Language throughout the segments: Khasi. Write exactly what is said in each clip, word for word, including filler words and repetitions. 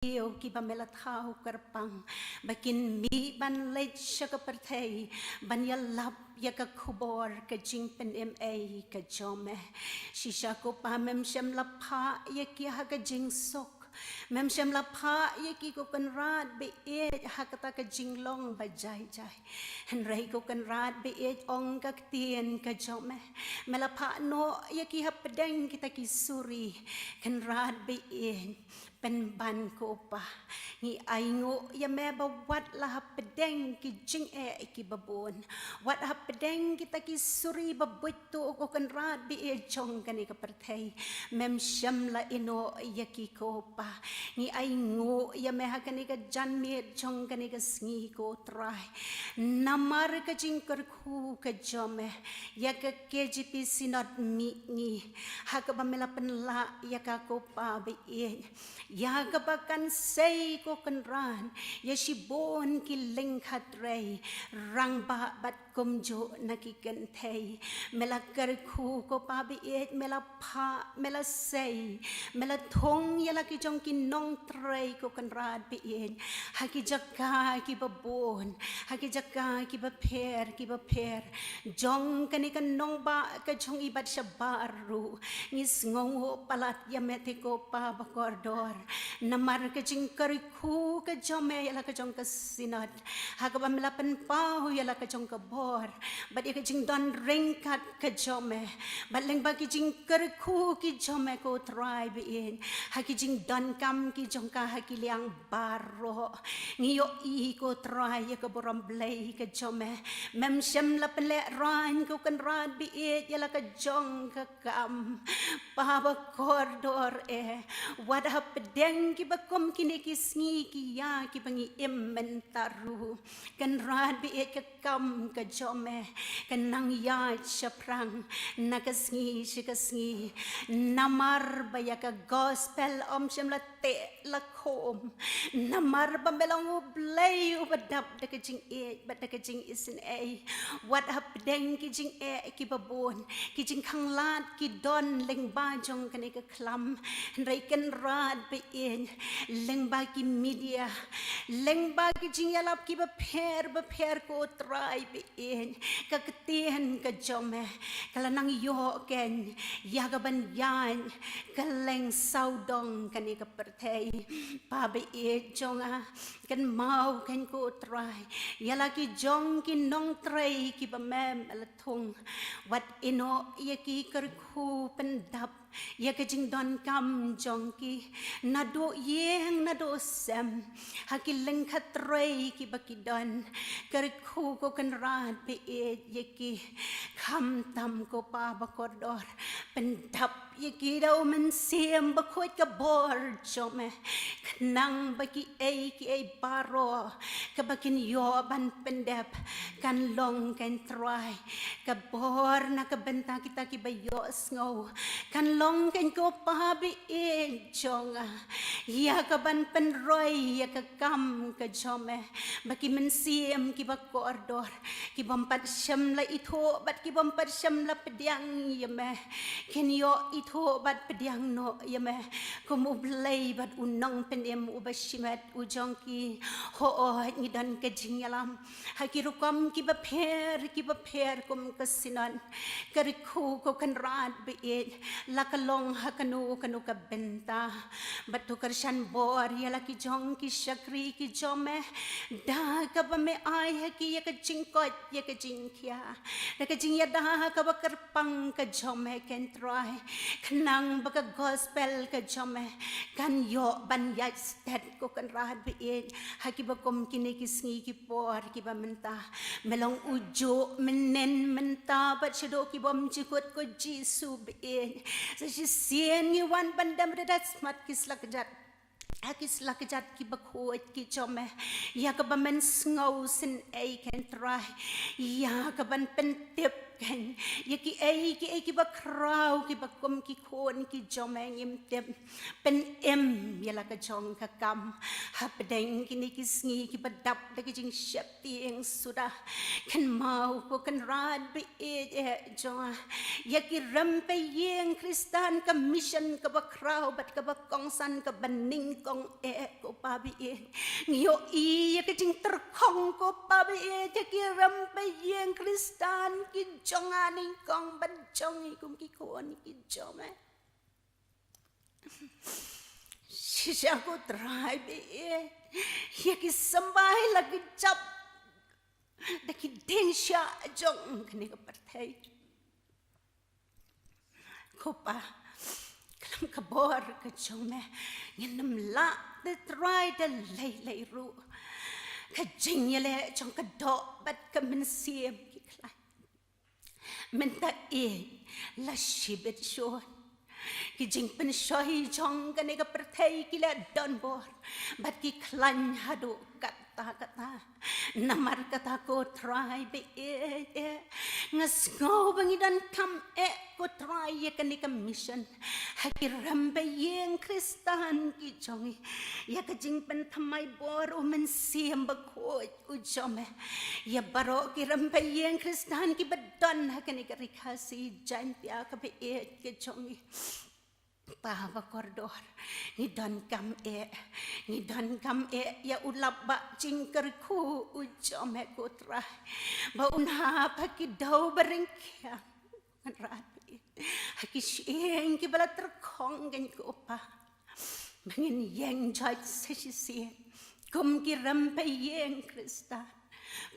briew kiba me la thaw kyrpang ba kin mih ban leit sha ka pyrthei ban ïalap ïa ka khubor ka jingpynim ei ka jong me. Shisha ko Pa, mem shym la phah ïa ki ha ka jingsuk, mem shym la phah ïa ki ko Kynrad ba ïeit ha kata ka jinglong ba jai jai. Hynrei ko Kynrad ba ïeit, ong ka ktien ka jong me, me la phah noh ïa ki hapdeng kita ki suri. Kynrad ba ïeit, pynban ko Pa, ngi ainguh ïa me ba wat la hapdeng ki jingeh kiba bun, wat hapdeng kita ki suri ba buit to ko Kynrad ba ïeit jong kane ka pyrthei, mem shym la ïehnoh ïa ki ko Pa. Ngi ainguh ïa me ha kane ka janmiet jong kane ka sngi ko Trai. Namar ka jingkyrkhu ka jong me ïa ka K J P Synod Mihngi, ha kaba me la pynlah ïa ka ko Pa ba ïeit, ïa kaba kan sei ko Kynrad ïa shibun ki lyngkha trei, rangbah bad kumjuh na ki kynthei. Me la kyrkhu ko Pa ba ïeit, me la phah, me la sei, me la thung ïa la ki jong ki nongtrei ko Kynrad ba ïeit, ha ki jaka kiba bun, ha ki jaka kiba pher kiba pher jong kane ka nongbah ka jong i bad shabar ruh. Ngi sngewnguh palat ïa me te ko Pa bakordor, namar ka jingkyrkhu ka jong me ïa la ka jong ka Synod, ha kaba me la pynpaw ïa la ka jong ka bor bad ïa ka jingdon ryngkat ka jong me, bad lyngba ki jingkyrkhu ki jong me ko Trai ba ïeit, ha ki jingdonkam ki jong ka ha ki liang baroh. Ngi ïohi ko Trai ïa ka burom Blei ka jong me, mem shym la pynlehrain ko Kynrad ba ïeit ïa la ka jong ka kam. Pa bakordor eh, wat hapdeng kiba kum kine ki sngi ki ïa kiba ngi im mynta ruh, Kynrad ba ïeit, ka kam ka jong me ka nang ïaid shaphrang na ka sngi sha ka sngi. Namar ba ïa ka gospel ym shym la teh la khum, namar ba me long U Blei uba dap da ka jingïeit bad da ka jingisynei. Wat hapdeng ki jingeh kiba bun, ki jingkhanglad ki don lyngba jong kane ka khlam, hynrei Kynrad ba ïeit, lyngba ki media, lyngba ki jingïalap kiba pher bapher ko Trai ba ïeit, ka ktien ka jong me ka la nang ïoh kein ïa ka ban ïaid kylleng sawdong kane ka pyrthei. Pa ba ïeit jong nga, kynmaw kein ko Trai ïa la ki jong ki nongtrei kiba me la thung. Wat ïehnoh ïa ki, kyrkhu pyndap ïa ka jingdonkam jong ki, naduh ïing naduh sem, ha ki lyngkha trei kiba ki don. Kyrkhu ko Kynrad ba ïeit ïa ki. Khamtam ko Pa bakordor, pyndap ïa ki da U Mynsiem Bakhuid ka bor jong me, khnang ba kiei kiei baroh kaba kin ïoh ban pyndep kan long kein Trai ka bor na ka bynta kita kiba ïohsngew, kan long kein ko Pa ba ïeit jong nga ïa ka ban pynroi ïa ka kam ka jong me, ba ki mynsiem kiba kordor, ki bym pat shym la ithuh bad ki bym pat shym la pdiang ïa me, kin ïoh ithuh bad pdiang noh ïa me kum U Blei bad U Nongpynim uba shimet u jong ki. Hooid, ngi don ka jingïalam ha ki rukom kiba pher kiba pher kum ka Synod. Kyrkhu ko Kynrad ba ïeit, la ka long ha kano kano ka bynta, bad to kyrshan bor ïa la ki jong ki shakri ki jong me, da kaba me ai ha ki ïa ka jingkoit ïa ka jingkhiah, da ka jingïada kaba kyrpang ka jong me kein Trai, khnang ba ka gospel ka jong me kan ïoh ban ïaid stet ko Kynrad ba ïeit, ha kiba kum kine ki sngi ki por kiba mynta. Me long u juh mynhynnin mynta bad shaduh ki bym jukut ko Jisu ba ïeit. Sa shisien ngi wan ban dem da smat ki slajat, ha ki slajat kiba khuid ki jong me, ïa ka ban pynsngewsynei kein Trai, ïa ka ban pyntip Kan ïa kiei kiei kiba khraw kiba kum ki khun ki jong me ngim tip. Pynim ïa la ka jong ka kam. Hapdeng kine ki sngi kiba dap da ki jingsheptieng suda. Kynmaw ko Kynrad ba ïeit eh jong nga. Ïa ki rympei ïing Khristan ka mission kaba khraw bad kaba kongsan kaba nyngkong eh ko Pa ba ïeit. Ngi ïohi ïa ka jingtyrkhong ko Pa ba ïeit ïa ki rympei ïing Khristan ki jong nga nyngkong bad jong ngi kum ki khun ki jong me. Shisha ko Trai ba ïeit ïa ki symbai la ki jop da ki dieng sha jong kane ka pyrthei. Ko Pa, khlem ka bor ka jong me ngin ym lah te Trai da lei lei ruh. Ka jingïaleh jong ka doh bad ka mynsiem ki khlaiñ. Mynta ïeit la shibit shun. Ki jingpynshoi jong kane ka pyrthei ki la don bor bad ki khlaiñ haduh katta katta. Namar kata ko Trai ba ïeit eh, nga sngew ba ngi donkam eh ko Trai ïa kane ka mission. Ha ki rympei ïing Khristan ki jong ngi ïa ka jingpynthymmai bor u Mynsiem Bakhuid u jong me. Ïa baroh ki rympei ïing Khristan kiba don ha kane ka Ri Khasi Jaiñtia kaba ïeit ka jong ngi. Pa ba kordor, ngi donkam eh, ngi donkam eh ïa u lap ba jingkyrkhu u jong me ko Trai. Ba un hap ha ki daw ba ryngkiang. Kynrad ba ïeit, ha ki shyieng kiba la tyrkhong kein ko Pa, ba ngin ïeng joit sa shisien kum ki rympei ïing Khristan.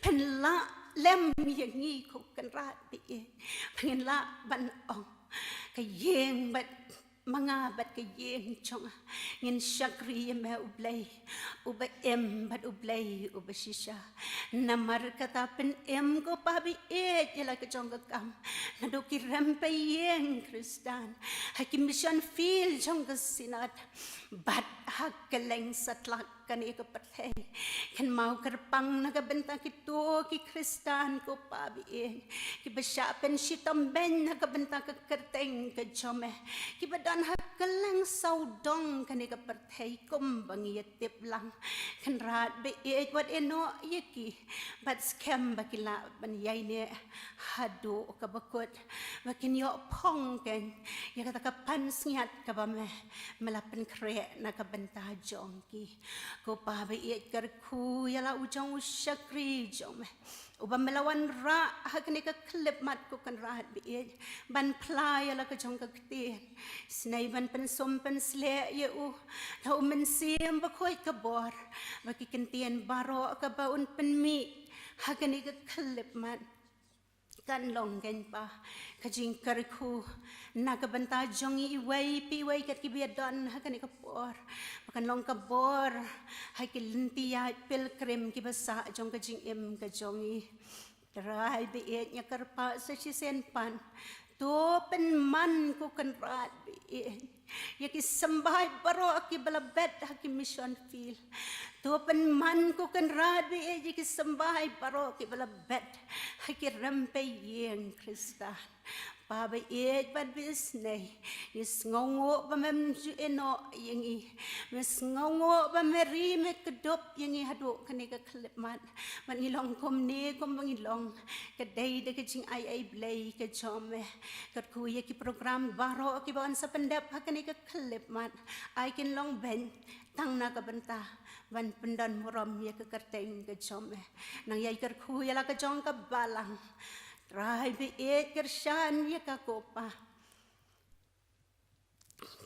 Pynlah lem ïa ngi ko Kynrad ba ïeit, ba ngin lah ban ong ka ïing bad ma nga bad ka ïing jong nga ngin shakri ïa me U Blei uba im bad U Blei uba shisha. Namar kata pynim ko Pa ba ïeit ïa la ka jong ka kam naduh ki rympei ïing Khristan ha ki mission field jong ka Synod bad ha kylleng satlak kane ka pyrthei. Kynmaw kyrpang na ka bynta kito ki Khristan ko Pa ba ïeit kiba shah pynshitom beiñ na ka bynta ka kyrteng ka jong me, kiba don ha kylleng sawdong kane ka pyrthei kumba ngi ïatip lang. Kynrad ba ïeit, wat ïehnoh ïa ki bad skhem ba kin lah ban ïaineh haduh kaba kut ba kin ïoh phong kein ïa kata ka pansngiat kaba me, me la pynkhreh na ka bynta jong ki. Ko Pa ba ïeit, kyrkhu ïa la u jong u shakri jong me uba me la wanrah ha kane ka khyllipmat ko Kynrad ba ïeit ban phla ïa la ka jong ka ktien. Isynei ban pynsum pynsleh ïa u da u Mynsiem Bakhuid ka bor ba ki kyntien baroh kaba un pynmih ha kane ka khyllipmat kan long kein Pa ka jingkyrkhu na ka bynta jong ngi iwei pa iwei kat kiba ïadon ha kane ka por. Ba kan long ka bor ha ki lynti ïaid pilgrim kiba sah jong ka jingim ka jong ngi. Trai ba ïeit, nga kyrpad sa shisien pat, to pynman ko Kynrad ba ïeit ïa ki symbai baroh kiba la bet ha ki mission field. To pynman ko Kynrad ba ïeit ïa ki symbai baroh kiba la bet ha ki rympei ïing Khristan. Pa ba ïeit bad ba isynei, ngi sngewnguh ba mem ju ïehnoh ïa ngi. Ngi sngewnguh ba me ri me kdup ïa ngi haduh kane ka khyllipmat. Bad ngi long kumne kumba ngi long ka dei da ka jingai-ei Blei ka jong me. Kyrkhu ïa ki program baroh kiba yn sa pyndep ha kane ka khyllipmat, ai kin long beiñ tang na ka bynta ban pyndon burom ïa ka kyrteng ka jong me. Nang ïai kyrkhu ïa la ka jong ka balang. Trai ba ïeit, kyrshan ïa ka ko Pa.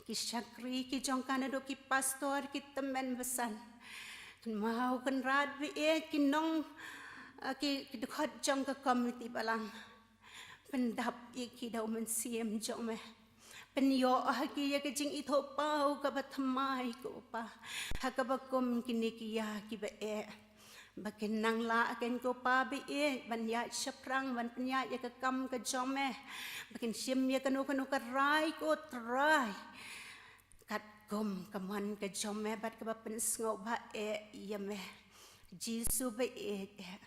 Ki shakri ki jong ka naduh ki pastor, ki tymmen basan, kynmaw Kynrad ba ïeit, ki nong, ah, ki, ki dkhot jong ka komiti balang. Pyndap ïa ki da u Mynsiem jong me. Pynïoh ha ki ïa ka jingithuhpaw kaba thymmai ko Pa ha kaba kum kine ki ïa kiba eh. Ba kin nang lah kein ko Pa ba ïeit ban ïaid shaphrang ban pynïaid ïa ka kam ka jong me. Ba kin shim ïa kano kano ka rai ko Trai katkum ka mon ka jong me bad kaba pynsngewbha eh ïa me. Jisu ba ïeit eh.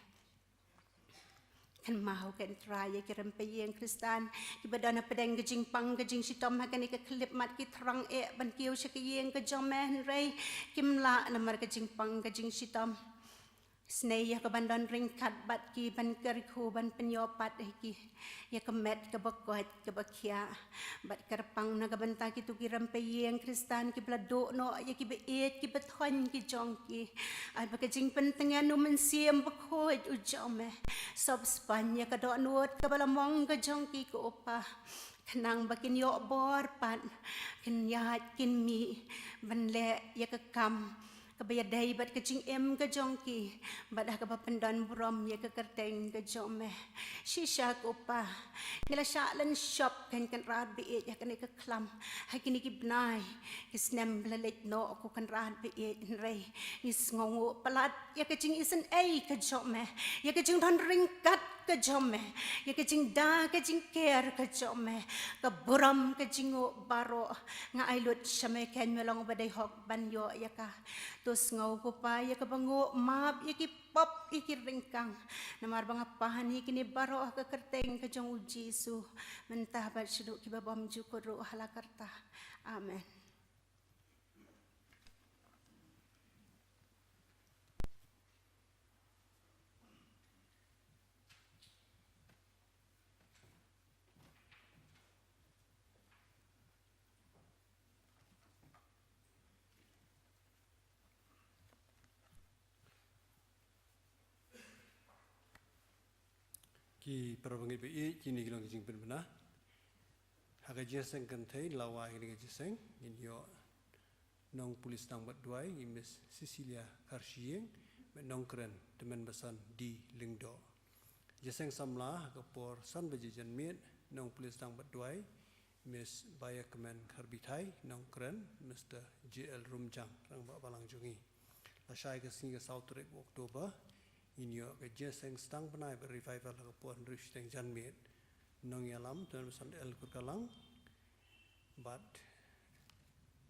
Kynmaw ko Trai ïa ki rympei ïing Khristan kiba don hapdeng ka jingpang ka jingshitom ha kane ka khyllipmat, ki thrang eh ban kiew sha ka ïing ka jong me, hynrei kim lah namar ka jingpang ka jingshitom. Snei ïa ka ban don ryngkat bad ki, ban kyrkhu, ban pynïoh pat ïa ki ïa ka met kaba koit kaba khiah. Bad kyrpang na ka bynta kito ki rympei ïing Khristan kiba la duh noh ïa kiba ïeit kiba thoiñ ki jong ki. Ai ba ka jingpyntngen U Mynsiem Bakhuid U jong me sop spaiñ ïa ka dohnud kaba la mong ka jong ki, ko Pa, khnang ba kin ïoh bor pat, kin ïaid kin mih ban leh ïa ka kam kaba ïadei bad ka jingim ka jong ki, bad ha kaba pyndon burom ïa ka kyrteng ka jong me. Shisha, ko Pa, ngi la shah len shop, ko Kynrad ba ïeit, ha kane ka khlam, ha kine ki bnai, ki snem ba la leit noh, ko Kynrad ba ïeit, hynrei ngi sngewnguh palat ïa ka jingisynei ka jong me, ïa ka jingdon ryngkat ka jong me, ïa ka jingda ka jingker ka jong me, ka burom ka jingnguh baroh nga ai lut sha me, ko Kynrad, me long ba dei hok ban ïoh ïa ka. To sngew, ko Pa, ïa kaba nguh, map ïa ki pop, ïa ki ryngkang, namar ba nga pan ïa kine baroh ha ka kyrteng ka jong U Jisu, mynta bad shaduh kiba bymjukut ruh ha la karta. Amen. Ki para bangeit ba ïeit, kine ki long ki jingpynbna. Ha ka jingïaseng kynthei, la wai kane ka jingïaseng, ngin ïoh Nongpulit Sdang bad Duwai, i Miss Cecilia Kharshiing, bad Nongkren Tymmen Basan D Lyngdoh. Jingïaseng samla ha ka por san baje janmiet, Nongpulit Sdang bad Duwai, Miss Baïakmen Kharbithai, Nongkren Mister J L Rumjang, Rangbah Balang jong ngi. Lashai ka sngi ka saw tarik October, ngin ïoh ka jingïaseng sdang bnai bad revival ha ka por hynriew shiteng janmiet. Nongïalam, Tymmen Basan L Kurkalang, bad,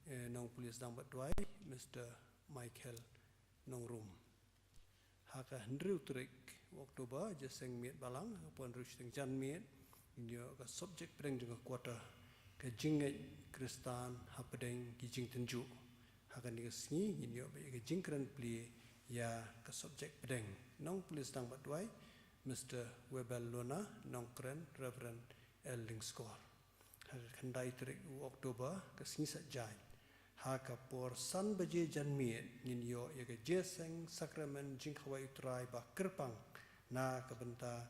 eh, Nongpulit Sdang bad Duwai, Mister Michael Nongrum. Ha ka hynriew tarik October, jingïaseng miet balang, ha ka por hynriew shiteng janmiet, ngin ïoh ka subject pdeng jong ka quarter, ka jingngeit Khristan hapdeng ki jingtynjuh. Ha kane ka sngi, ngin ïoh bad ïa ka jingkren plie ïa ka subject pdeng. Nongpulit Sdang bad Duwai, Mister Webel Lona, Nongkren Reverend L Lyngskor. Ha ka khyndai tarik u October, ka sngi Saitjaiñ, ha ka por san baje janmiet, ngin ïoh ïa ka jingïaseng sakramen jingkhawai U Trai ba kyrpang na ka bynta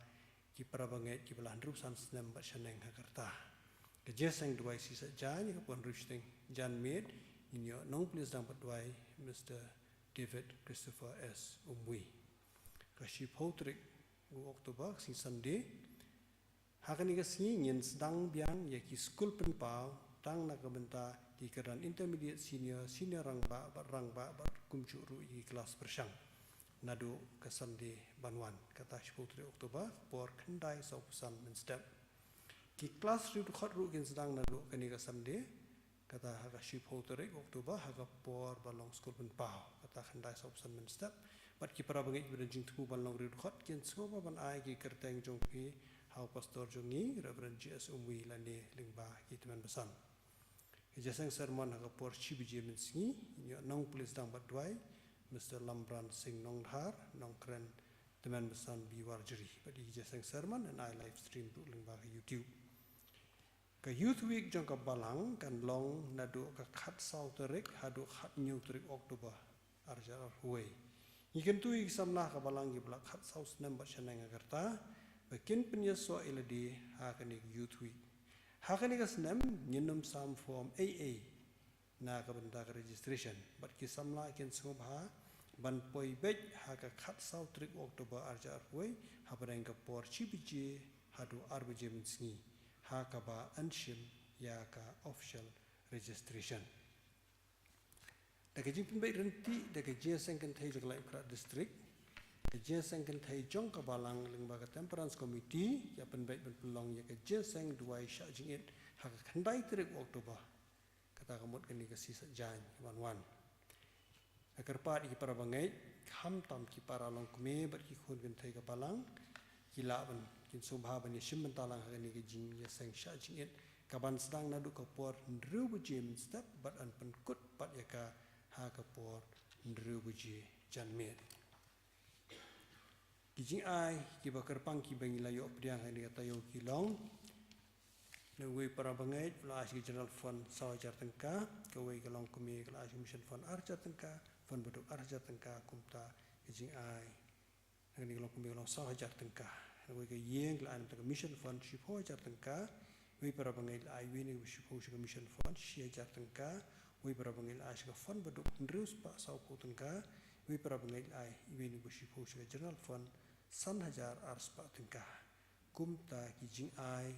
ki para bangeit kiba la hynriewphew san snem bad shaneng ha ka rta. Ka jingïaseng duwai sngi Saitjaiñ, ha ka por hynriew shiteng janmiet, ngin ïoh Nongpulit Sdang bad Duwai, Mister David Christopher S Umwi. Ka shiphew tarik u October, ka sngi Sunday, ha kane ka sngi ngin sdang biang ïa ki skul pynpaw, tang na ka bynta ki kyrdan intermediate, senior, senior rangbah bad rangbah bad kumjuh ruh ïa ki klas pyrshang. Naduh ka Sunday ban wan, kata shiphew tarik October, por khyndai sawphew san mynstep. Ki klas riewdkhot ruh kin sdang naduh kane ka Sunday, kata ha ka shiphew tarik October, ha ka por ba long skul pynpaw, kata khyndai sawphew san mynstep. Bad ki para bangeit ba don jingthmu ban long riewdkhot, kin sngewbha ban ai ki kyrteng jong phi ha u pastor jong ngi, Reverend J S Umwi, lane lyngba ki tymmen basan. Ka jingïaseng sermon ha ka por shi baje mynsngi, ngin ïoh Nongpulit Sdang bad Duwai, Mister Lambrand Singh Nongdhar, Nongkren Tymmen Basan B Warjri. Bad ïa ka jingïaseng sermon yn ai live stream ruh lyngba ka YouTube. Ka Youth Week jong ka Balang kan long naduh ka khatsaw tarik haduh khathynñiew tarik October, arhajar arphew wei. Ngi kyntu ïa ki samla ha ka Balang kiba la khatsaw snem bad shaneng ha ka rta ba kin pynïasoh ïa lade ha kane ka Youth Week. Ha kane ka snem ngin ym sam form ei ei na ka bynta ka registration, bad ki samla kin sngewbha ban poi beit ha ka khatsaw tarik October, arhajar arphew wei, hapdeng ka por shi baje haduh ar baje mynsngi, ha kaba yn shim ïa ka official registration. Da ka jingpynbeit ryntih da ka jingïaseng kynthei jong ka Laitumkhrah District, ka jingïaseng kynthei jong ka Balang lyngba ka Temperance Committee, ïa pynbeit ban pynlong ïa ka jingïaseng duwai shah jingit ha ka khyndai tarik October, kata ka mut kane ka sngi Saitjaiñ kaban wan. Nga kyrpad ïa ki para bangeit, khamtam ki para longkmie bad ki khun kynthei ka Balang, ki lah ban, kin sngewbha ban ïashim bynta lang ha kane ka jingïaseng shah jingit, kaban sdang naduh ka por hynriew baje mynstep bad yn pynkut pat ïa ka ha ka por hynriew baje janmiet. Ki jingai kiba kyrpang kiba ngi la ïoh pdiang ha kane ka taïew ki long: na uwei para bangeit u la ai sha ka General Fund saw hajar tyngka, kawei ka longkmie ka la ai sha ka Mission Fund ar hajar tyngka, fund baduk ar hajar tyngka. Kumta ka jingai na kane ka longkmie ka long saw hajar tyngka. Na uwei ka ïing ka la ai na ka Mission Fund shiphew hajar tyngka. Uwei para bangeit la ai, uwei na kiba shiphew sha ka Mission Fund shi hajar tyngka. Uwei para bangeit la ai sha ka fund baduk hynriew spah sawphew tyngka. Uwei para bangeit la ai, uwei na kiba shiphew sha ka General Fund san hajar ar spah tyngka. Kumta ki jingai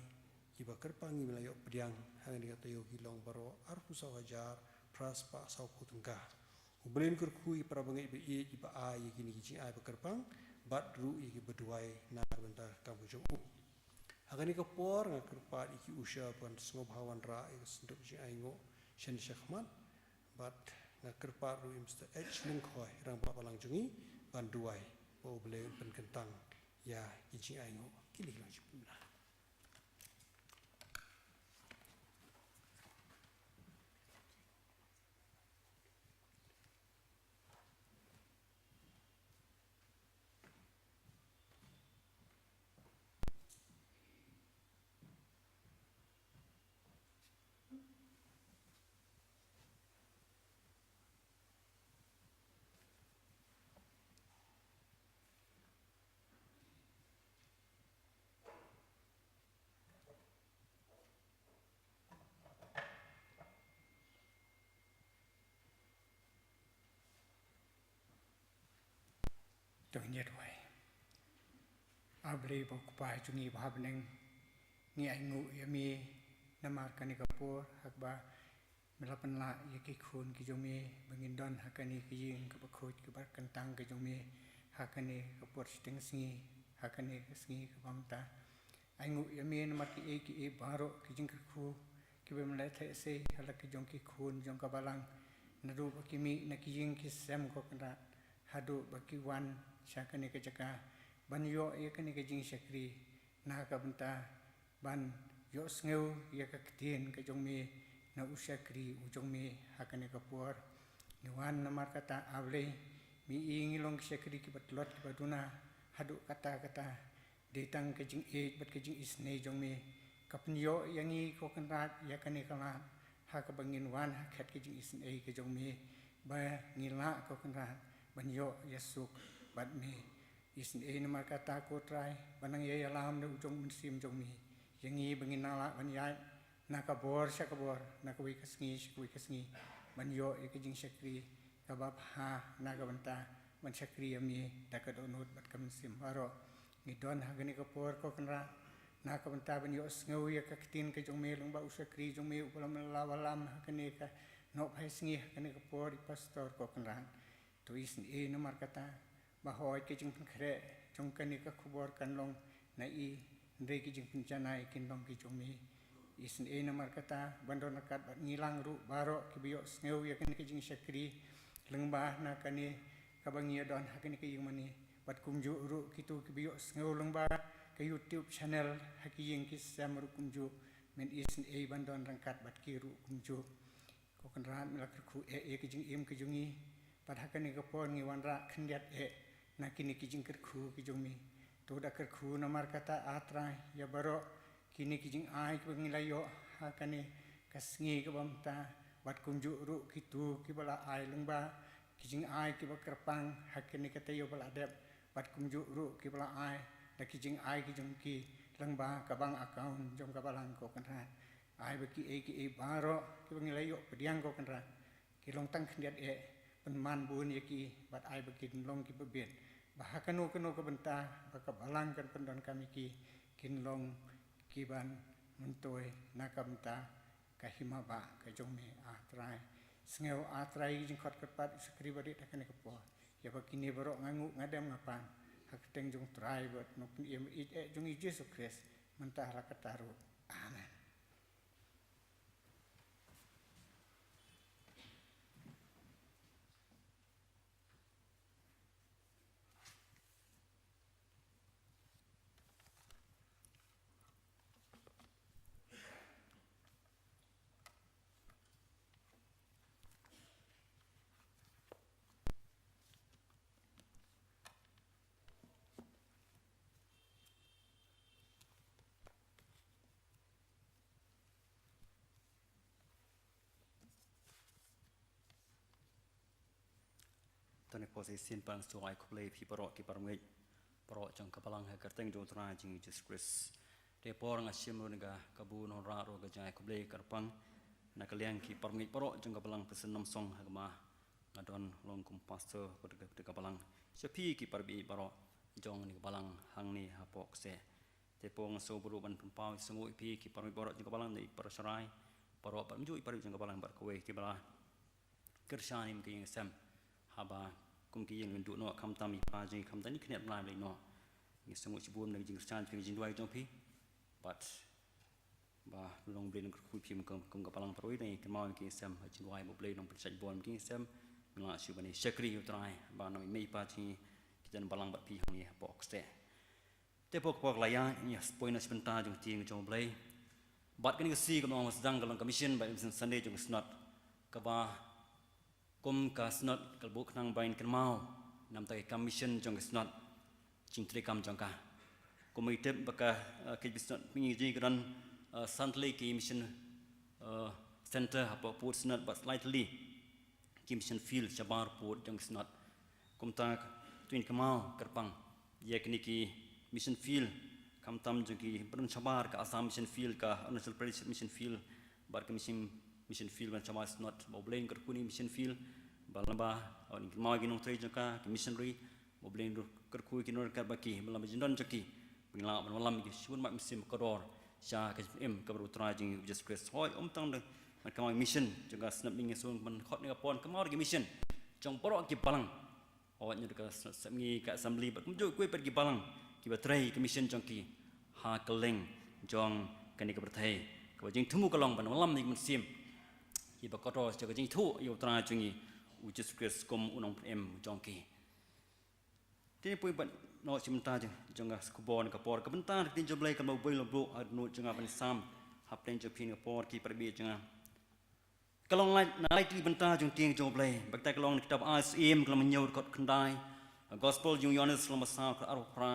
kiba kyrpang ngi la ïoh pdiang ha kane ka taïew ki long baroh arphew saw hajar phra spah sawphew tyngka. U Blei un kyrkhu ïa ki para bangeit ba ïeit kiba ai ïa kine ki jingai ba kyrpang, bad ruh ïa kiba duwai na ka bynta ka kam ka jong u. Ha kane ka por nga kyrpad ïa ki usher ban sngewbha wanrah ïa ka synduh jingainguh shen shakhmat, bad nga kyrpad ruh ïa u Mister H Lyngkhoi, rangbah balang jong ngi, ban duwai ba U Blei un pynkyntang ïa ki jingainguh. Kine ki long ki jingpynbna. To ngin ïa duwai. A Blei ba U Kpa jong ngi ba ha bneng, ngi ainguh ïa me namar kane ka por ha kaba me la pynlah ïa ki khun ki jong me ba ngin don ha kane ka ïing kaba khuid kaba kyntang ka jong me ha kane ka por shiteng sngi, ha kane ka sngi kaba mynta. Ainguh ïa me namar kiei kiei baroh ki jingkyrkhu kiba me la theh sei ha la ki jong ki khun jong ka balang, naduh ba ki mih na ki ïing ki sem, ko Kynrad, haduh ba ki wan sha kane ka jaka ban ïoh ïa kane ka jingshakri na ka bynta ban ïohsngew ïa ka ktien ka jong me na u shakri u jong me ha kane ka por. Ngi wan namar kata, A Blei, me i ngi long ki shakri kiba tlot kiba duna haduh katta katta. Dei tang ka jingïeit bad ka jingisynei jong me ka pynïoh ïa ngi, ko Kynrad, ïa kane ka lad ha kaba ngin wan ha khet ka jingisynei ka jong me, ba ngi lah, ko Kynrad, ban ïoh ïa suk bad me. Isynei namar kata, ko Trai, ba nang ïa ïalam da u jong u Mynsiem jong me ïa ngi ba ngin nang lah ban ïaid na ka bor sha ka bor, na kawei ka sngi sha kawei ka sngi, ban ïoh ïa ka jingshakri kaba bha na ka bynta ban shakri ïa me da ka dohnud bad ka mynsiem baroh. Ngi don ha kane ka por, ko Kynrad, na ka bynta ban ïohsngew ïa ka ktien ka jong me lyngba u shakri jong me uba la wallam ha kane ka nohphai sngi, ha kane ka por, i Pastor, ko Kynrad. To isynei namar kata, ba hooid ka jingpynkhreh jong kane ka khubor kan long na i, hynrei ki jingpynjanai kin long ki jong me. Isynei namar kata, ban don ryngkat bad ngi lang ruh baroh kiba ïohsngew ïa kane ka jingshakri lyngba na kane kaba ngi ïa don ha kane ka ïing mane, bad kumjuh ruh kito kiba ïohsngew lyngba ka YouTube channel ha ki ïing ki sem ruh kumjuh. Men isynei ban don ryngkat bad ki ruh kumjuh. Ko Kynrad, me la kyrkhu eh ïa ka jingim ka jong ngi, bad ha kane ka por ngi wanrah khyndiat eh na kine ki jingkyrkhu ki jong me. To da kyrkhu namar kata, A Trai, ïa baroh kine ki jingai kiba ngi la ïoh ha kane ka sngi kaba mynta, bad kumjuh ruh kito kiba la ai lyngba ki jingai kiba kyrpang ha kane ka taïew ba la dep, bad kumjuh ruh kiba la ai da ki jingai ki jong ki lyngba ka bank account jong ka balang, ko Kynrad. Ai ba kiei kiei baroh kiba ngi la ïoh pdiang, ko Kynrad, ki long tang khyndiat eh, pynman bun ïa ki, bad ai ba kin long kiba bit, ba ha kano kano ka bynta ba ka balang kan pyndonkam ïa ki, kin long kiban myntoi na ka bynta ka hima bah ka jong me, A Trai. Sngew, A Trai, ïa ki jingkhot kyrpad u shakri ba rit ha kane ka por. Ïa ba kine baroh nga nguh, nga dem, nga pan ha ka kyrteng jong U Trai bad Nongpynim ba ïeit eh jong ngi, Jisu Khrist, mynta ha la katta ruh. Amen. Tang ne por shisien pat nga sngewbha ai khublei phi baroh ki para ngeit baroh jong ka balang ha ka kyrteng jong U Trai jong ngi Jisu Khrist. Te por nga shim ruh na ka kabu nongrah ruh ka jingai khublei kyrpang na ka liang ki para ngeit baroh jong ka balang Presbyterian Namsong ha kaba nga don long kum pastor ka, ka, ka balang. Sha phi ki para baieit baroh jong kane ka balang hangne hapoh kseh. Te por nga sngewbha ruh ban pynpaw ïa sngew ïa phi ki para ngeit baroh jong ka balang, ne i para sharai baroh, bad kumjuh i para ngeit jong ka balang bad kawei ki ba la kyrshan ïa ka ïing sem. Haba kum ki ïing lynduh noh, khamtam i pa jong ngi, khamtam i khyndiat bnai lei noh. Ngi sngew shibun na ka jingkyrshan jong phi, ka jingduwai jong phi. Bad ba long Blei un kyrkhu ïa phi kum, kum ka balang, para baieit, ngi kynmaw ïa ka ïing sem ha jingduwai, ba U Blei un pynshait bor ïa ka ïing sem. Ngi lah shuh ban ïa shakri ïa U Trai ba nang i mei i pa jong ngi ki don balang bad phi hangne hapoh kseh. Te por ka por ka la ïaid, ngi ïa poi na shi bynta jong ka ktien jong U Blei. Bad kane ka sngi kumba nga ong ba sdang ka long ka mission bad mission Sunday jong ka Synod. Kaba kum ka Synod ka la buh khnang ba ngin kynmaw na ka bynta ka kam mission jong ka Synod, jingtrei kam jong ka. Kum ba ngi tip ba ka, eh, K B C Synod Pyngngejri ka don, eh, san tylli ki mission, eh, center hapoh pud Synod bad lai tylli ki mission field shabar pud jong ka Synod. Kumta to ngin kynmaw kyrpang ïa kine ki mission field, khamtam jong ki ba don shabar, ka Assam mission field, ka Arunachal Pradesh mission field, bad ka mission, mission field ba don shabar Synod. Ba U Blei un kyrkhu ïa kine mission field, ba lada ngin kynmaw ïa ki nongtrei jong ka, ki missionary, ba U Blei un kyrkhu ïa ki nongryngkat bad ki, ba lada ka jingdon jong ki ba ngin lah ban wallam ïa ki shibun mat mynsiem kordor sha ka jingim kaba U Trai jong ngi U Jisu Khrist. Hooid, ym tang da ban kynmaw ïa ka mission jong ka Synod Mynsngi, ngi sngewbha ban khot na ka por ban kynmaw ïa ka mission jong baroh ki balang. Hooid, naduh ka Synod Sepngi, ka Assembly bad kumjuh kiwei pat ki balang kiba trei ïa ka mission jong ki ha kylleng jong kane ka pyrthei, kaba jingthmu ka long ban wallam ïa ki mynsiem kiba kordor sha ka jingithuh ïa U Trai jong ngi U Jisu Khrist kum U Nongpynim jong ki. Te ngin poi pat noh shi bynta jong, jong ka khubor na ka por. Ka bynta ka ktien jong U Blei kaba U Blei u la buh ha ka dohnud jong nga ban sam hapdeng jong phi na ka por, ki para baieit jong nga. Ka long na lai tylli ki bynta jong ka ktien jong U Blei. Bad kata ka long na ka kitab Ai Syiem ka lynnong hynñiew dkhot khyndai, Gospel jong u Ïoannis lynnong ba saw dkhot arphew phra,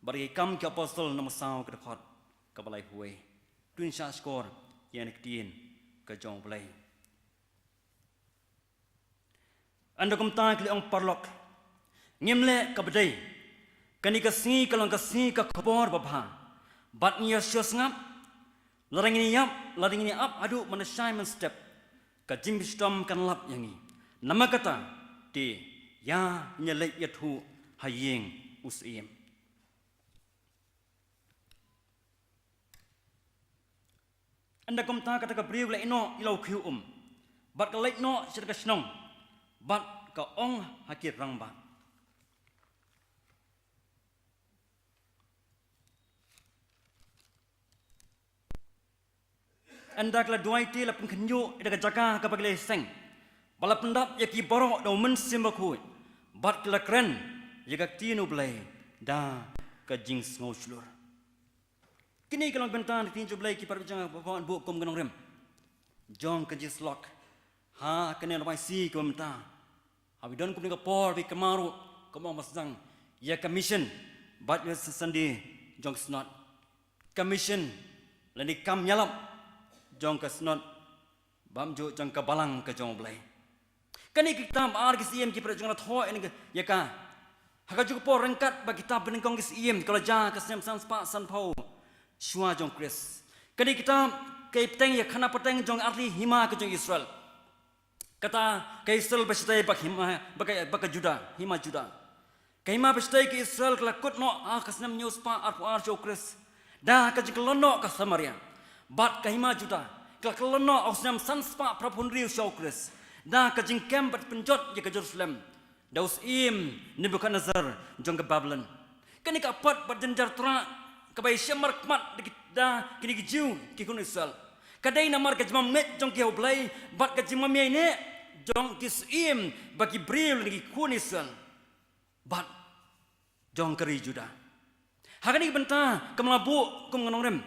bad Ki Kam ki Apostol lynnong ba saw ka dkhot kaba laiphew wei. To ngin shah shkor ïa kane ka ktien ka jong U Blei. Ynda kumta, ko paralok, ngim leh kaba dei. Kane ka sngi ka long ka sngi ka khubor babha. Bad ngi ïa sngap, lada ngin ïap, lada ngin ïa ap haduh mynshai mynstep, ka jingpynshitom kan lap ïa ngi. Namar kata, te ïa ngin ïa leit ïathuh ha ïing u syiem. Ynda kumta, kata ka briew ka la ïehnoh ïa la u khiew um, bad ka leit noh sha ka shnong, bad ka ong ha ki rangbah. Ynda ka la duwai te, la pynkhynñiuh ïa ka jaka kaba ki la ïaseng, bad la pyndap ïa ki baroh da u Mynsiem Bakhuid, bad ki la kren ïa ka ktien U Blei da ka jingsngewshlur. Kine ki long bynta na ka ktien jong U Blei, ki para bangeit jong nga, ba ngan buh kum ka nongrim jong ka jingsyllok ha kane ka Rwai Shi kaba mynta. Haba don kumne ka por, ba kynmaw ruh, kumba ong ba sdang, ïa ka mission bad ïa ka Sunday jong ka Synod. Ka mission lane ka kam ïalap jong ka Synod, bad kumjuh jong ka balang ka jong U Blei. Kane ka kitab Ar ki Syiem, ki para bangeit jong nga, la thoh ïa ka ha kajuh ka por ryngkat bad ka kitab Banyngkong ki Syiem, ka la jia ha ka snem san spah sanphew shuwa jong u Khrist. Kane ka kitab ka ïa bteng ïa ka khana pateng jong artylli hima ka jong Israel. Kata ka Israel ba shatei bad ka hima, bad ka, bad ka Judah, hima Judah. Ka hima ba shatei ka Israel ka la kut noh ha ka snem hynñiew spah arphew ar shuwa u Khrist da ka jingkylla noh ka Samaria. Bad ka hima Judah ka la kylla noh ha u snem san spah phraphew hynriew shuwa u Khrist da ka jingkem bad pynjot ïa ka Jerusalem da u syiem Nebukhadnessar jong ka Babilon. Kane ka pat bad jynjar trah kaba ïashem markhmat da ki, da kine ki Jiw, ki khun Israel, ka dei namar ka jingmam ngeit jong ki ha U Blei bad ka jingmam ïaineh jong ki syiem bad ki briew lane ki khun Israel bad jong ka ri Judah. Ha kane ka bynta, kumba la buh kum ka nongrim,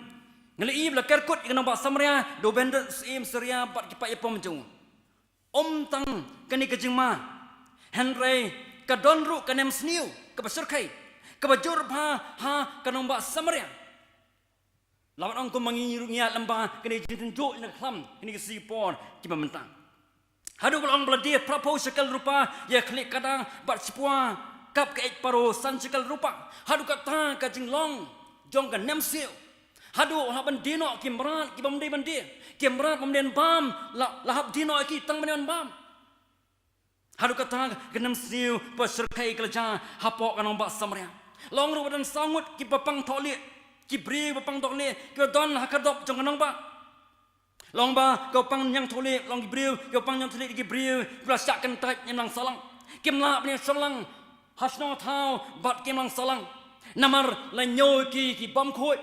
ngi la ïohi ba la ker kut ïa ka nongbah Samaria da u Benhadad syiem Syria bad ki paid ïapom jong u. Ym tang kane ka jingma, hynrei ka don ruh ka nemsniew kaba shyrkhei, kaba jur bha ha ka nongbah Samaria. La wan ong kumba ngi ruh ngi ïaid lyngba kane ka jingtynjuh na ka khlam kine ki sngi ki por kiba mynta. Haduh ba la ong ba la die phra phew shekel rupa ïa ka khlieh kada bad shiphew kap ka eit paro san shekel rupa. Haduh kata ka jinglong jong ka nemsniew. Haduh hap ban die noh ki mrad ki bym dei ban die. Ki mrad bym dei ban bam la, la hap die noh ïa ki tang ban ïa ban bam. Haduh kata ka nemsniew ba shyrkhei ka la jia hapoh ka nongbah Samaria. La ong ruh ba don saw ngut kiba pang thohlieh, ki briew ba pang thohlieh kiba don ha ka dop jong ka nongbah. La ong ba ka pang ñiangthohlieh, la ong ki briew ka pang ñiangthohlieh ki briew kiba la shah kyntait ïa imlang sahlang. Kim lah ban ïa shong lang ha shnong thaw bad ki imlang sahlang. Namar la ñiew ïa ki ki bym khuid.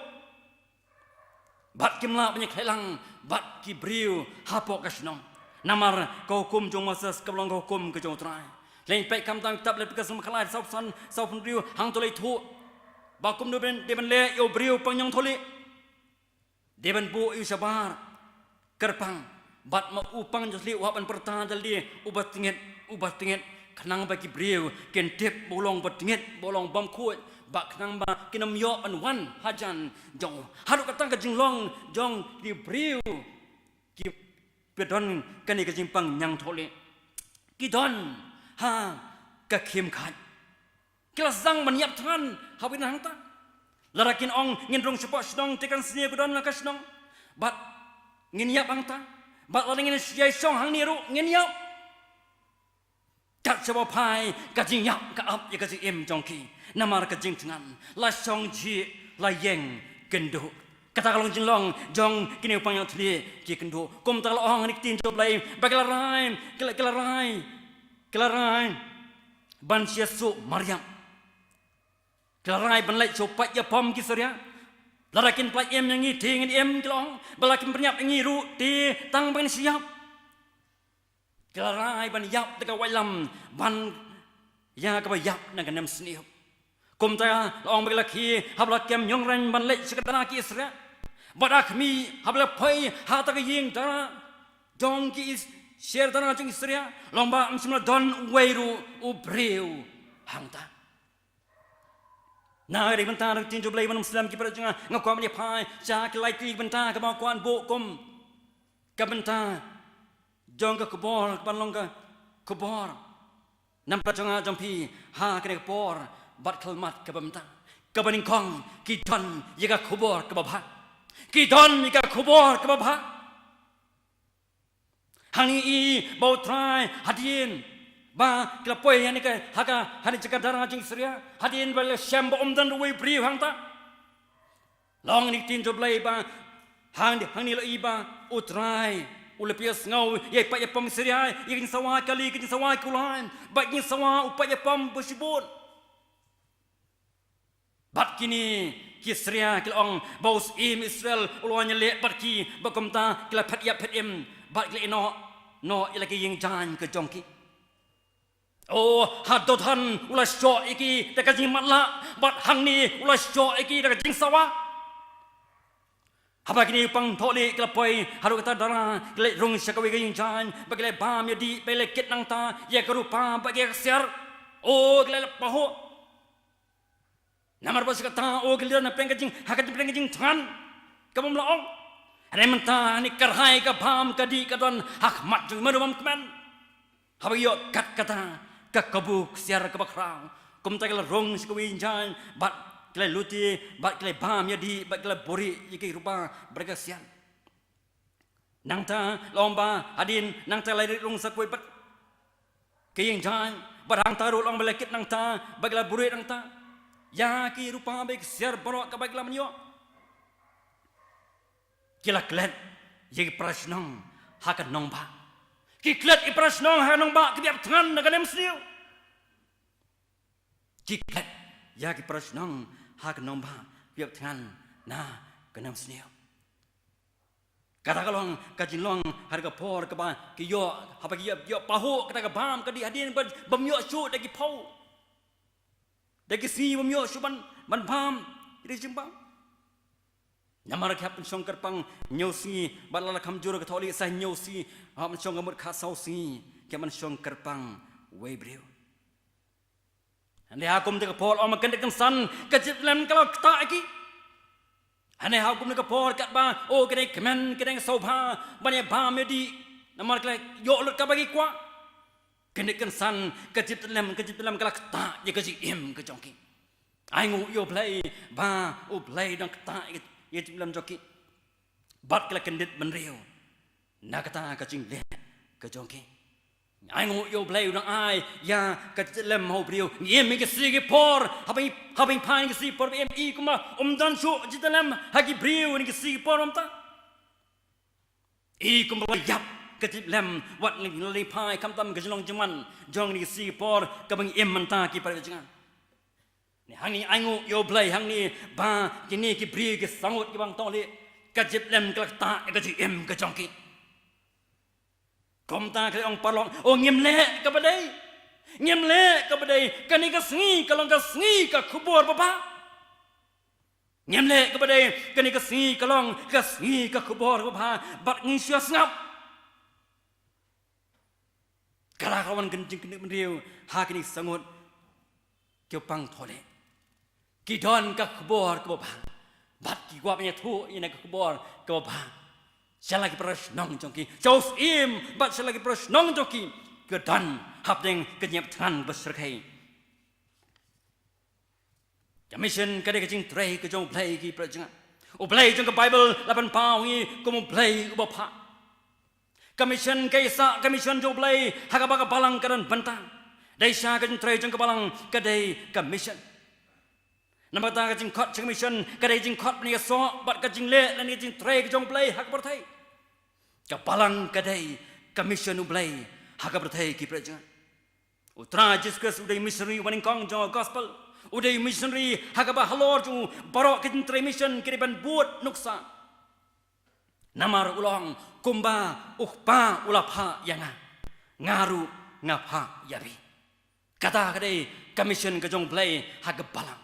Bad kim lah ban ïa khleh lang bad ki briew hapoh ka shnong. Namar ka hukum jong u Moses kaba long ka hukum ka jong u Trai. Lehse peit khamtam kitab Leviticus lynnong khatlai, saw phew san, saw phew hynriew, hangto la ïathuh ba kumno dei ban, dei ban leh ïa u briew pang ñiangthohlieh. Dei ban buh ïa u shabar kyrpang. Bad ma u pang ñiangthohlieh u hap ban pyrta da lade, uba tyngit, uba tyngit. Khnang ba ki briew kin tip ba u long ba tyngit, ba u long bym khuid. Bad khnang ba kin ym ïoh ban wan hajan jong u. Haduh kata ka jinglong jong ki briew kiba don kane ka jingpang ñiangthohlieh. Ki don ha ka khim khat. Ki la sdang ban ïap thngan haba kin wan hangta. Lada kin ong ngin rung shapoh shnong te kan sniew ka don ha ka shnong. Bad ngin ïap hangta. Bad lada ngin ïa shong hangne ruh ngin ïap. Kat shaba phai ka jingïap ka ap ïa ka jingim jong ki. Namar ka jingthngan la shong jhieh la ïeng kynduh. Kata ka long jinglong jong kine u pang ñiangthohlieh ki kynduh. Kumta la ong ha kane ka ktien jong U Blei ba ki la rai, ki la, ki la rai, ki la rai ban shah suk mariang. Ki la rai ban leit sha u paid ïapom ki Syria. Lada kin pynlait im ïa ngi te ngin im, ki la ong. Ba la kin pynïap ïa ngi ruh te tang ba ngin shah ïap. Ki la rai ban ïap da ka waitlam ban ïa kaba ïap na ka nemsniew. Kumta la ong ba ki la khie haba la kem ñiangren ban leit sha ka dara ki Israel. Bad ha khmih haba la poi ha kata ka ïing dara jong ki Is-, sher dara jong Israel, la ong ba ym shym la don uwei ruh u briew hangta. Na ka dei bynta ruh ka ktien jong U Blei ban ym slem ki para jong nga, nga kwah ban ïa phai sha ki lai tylli ki bynta kaba nga kwah ban buh kum ka bynta jong ka khubor, ka ban long ka khubor na ka bynta jong nga jong phi ha kane ka por bad khlem mat kaba mynta. Kaba nyngkong, ki don ïa ka khubor kaba bha. Ki don ïa ka khubor kaba bha. Hangne i ba U Trai hadien ba ki la poi hangne ka, ha ka, hangne jaka dara jong Syria, hadien ba la shem ba ym don uwei u briew hangta. La ong ha kane ka ktien jong U Blei ba hang, hangne la i ba U Trai u la pynïasngew ïa i paid ïapom Syria ïa ka jingsawa kali, ka jingsawa kulai, bad ka jingsawa u paid ïapom ba shibun. Bad kine ki Syria ki la ong ba u syiem Israel u la wan ïaleh bad ki, bad kumta ki la phet ïap phet im bad ki la ïeh noh noh ïa la ki ïing jaiñ ka jong ki. O, ha Dothan u la shoh ïa ki da ka jingmatlah bad hangne u la shoh ïa ki da ka jingsawa. Haba kine u pang thohlieh ki la poi haduh kata dara, ki la leit rung sha kawei ka ïing jaiñ bad ki la bam ïa dih bad ki la kit nangta ïa ka rupa bad ïa ka ksiar. O, ki la leh pahuh. Namar ba sha kata, o, ki la don ha pdeng ka jing, ha ka pdeng ka jingthngan kaba ym lah ong. Hynrei mynta hangne ka rai ka bam ka dih ka don ha khmat jong ki, mano bym kmen. Haba ki ïoh kat kata ka kabu ksiar kaba khraw, kumta ki la rung sha kawei ka ïing jaiñ bad ki la lute bad ki la bam ïa dih bad ki la buhrieh ïa ki rupa bad ka ksiar. Nangta la ong ba hadien nangta la leit rung sha kawei pat ka ïing jaiñ bad hangta ruh la ong ba la kit nangta bad ki la buhrieh nangta ïa ki rupa bad ki ksiar baroh kaba ki la mynïoh. Ki la klet ïa ki para shnong ha ka nongbah. Ki klet ïa ki para shnong ha ka nongbah kiba ïap thngan na ka nemsniew. Ki klet ïa ki para shnong ha ka nongbah kiba ïap thngan na ka nemsniew. Kata ka long ka jinglong ha ka por kaba ki ïoh, haba ki ïoh, ïoh pahuh kata ka bam ka dih hadien ba, bym ïoh shuh da ki phew, da ki sngi bym ïoh shuh ban, ban bam ïa ki jingbam. Namar ki hap ban shong kyrpang hynñiew sngi, bad lada kham jur ka thohlieh sa hynñiew sngi, hap ban shong ka mut khatsaw sngi ki hap ban shong kyrpang uwei u briew. Hynrei ha kum kata ka por, ym, ka kyndiat kynsan ka jingtlem ka la ktah ïa ki. Hynrei ha kum kata ka por katba, o, ki dang kmen, ki dang sngewbha ban ïa bam ïa dih Namar ki la ïoh lut kaba ki kwah. Kane kan san ka jingpyllem, ka jingpyllem ka la ktah ïa ka jingim ka jong ki. Ai nguh ïa U Blei ba U Blei u dang ktah ïa ka jingpyllem jong ki. Bad ki la kyndit bynriew na kata ka jingleh ka jong ki. Ai nguh ïa U Blei u dang ai ïa ka jingpyllem ha u briew. Ngi im ha ki sngi ki por, haba ngi, haba ngi phai ha ki sngi ki por, ba im i kumba um don shuh jingpyllem ha ki briew ha ki sngi ki por mynta. I kumba ïap ka jingpyllem wat ngi la leit phai, khamtam ka jinglong jingman jong ngi ki sngi ki por kaba ngi im mynta ki para jingïa. Hangne ai nguh ïa U Blei hangne ba kine ki briew ki sangut ki bang tong leh, ka jingpyllem ka la ktah ïa ka jingim ka jong ki. Kumta ka la ong paralok, o ngim leh kaba dei. Ngim leh kaba dei, kane ka sngi ka long ka sngi ka khubor babha. Ngim leh kaba dei, kane ka sngi ka long ka sngi ka khubor babha, bad ngi shu sngap. Ka la ka wan ka jingkyndit bynriew ha kine ki sangut ki pang tong leh. Ki don ka khubor kaba bha bad ki kwah ban ïathuh ïa kane ka khubor kaba bha sha la ki para shnong jong ki, sha u syiem bad sha la ki para shnong jong ki, ki don hapdeng ka jingïap thngan ba syrkhei. Ka mission ka dei ka jingtrei ka jong U Blei ki para jingïa. U Blei jong ka Baibl la pynpaw ïa ngi kum U Blei uba phah. Ka mission ka ïasah ka mission jong U Blei ha kaba ka balang ka don bynta. Dei sha ka jingtrei jong ka balang ka dei ka mission. Namar kata ka jingkhot jong ka mission ka dei jingkhot ban ïasoh bad ka jingleh lane ka jingtrei ka jong U Blei ha ka pyrthei. Ka balang ka dei ka mission U Blei ha ka pyrthei ki para jingïa. U Trai Jisu Khrist u dei missionary uba nyngkong jong ka gospel. U dei missionary ha kaba halor jong u baroh ki jingtrei mission ki dei ban bud nuksa. Namar u la ong kumba u Kpa u la phah ïa nga, nga ruh nga phah ïa phi. Kata ka dei ka mission ka jong U Blei ha ka balang.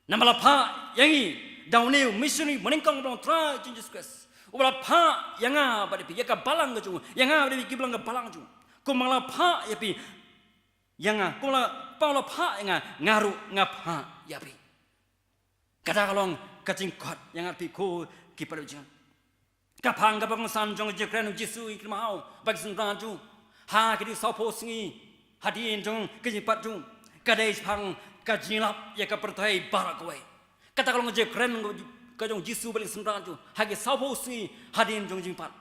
Namar la phah ïa ngi da une u missionary uba nyngkong ba long Trai jong Jisu Khrist, uba la phah ïa nga bad ïa phi, ïa ka balang ka jong u, ïa nga bad ïa phi kiba long ka balang jong u. Kumba la phah ïa phi, ïa nga, kumba la, Kpa u la phah ïa nga, nga ruh nga phah ïa phi. Kata ka long ka jingkhot ïa nga bad phi ko ki para jingïa. Ka phang kaba kongsan jong ka jingkren u Jisu ïa ki kynmaw bad ki synran jong u ha kine ki sawphew sngi hadien jong ka jingpat jong u ka dei shaphang ka jingïalap ïa ka pyrthei baroh kawei. Kata ka long ka jingkren ka jong u Jisu bad ki synran jong u ha ki sawphew sngi hadien jong ka jingpat.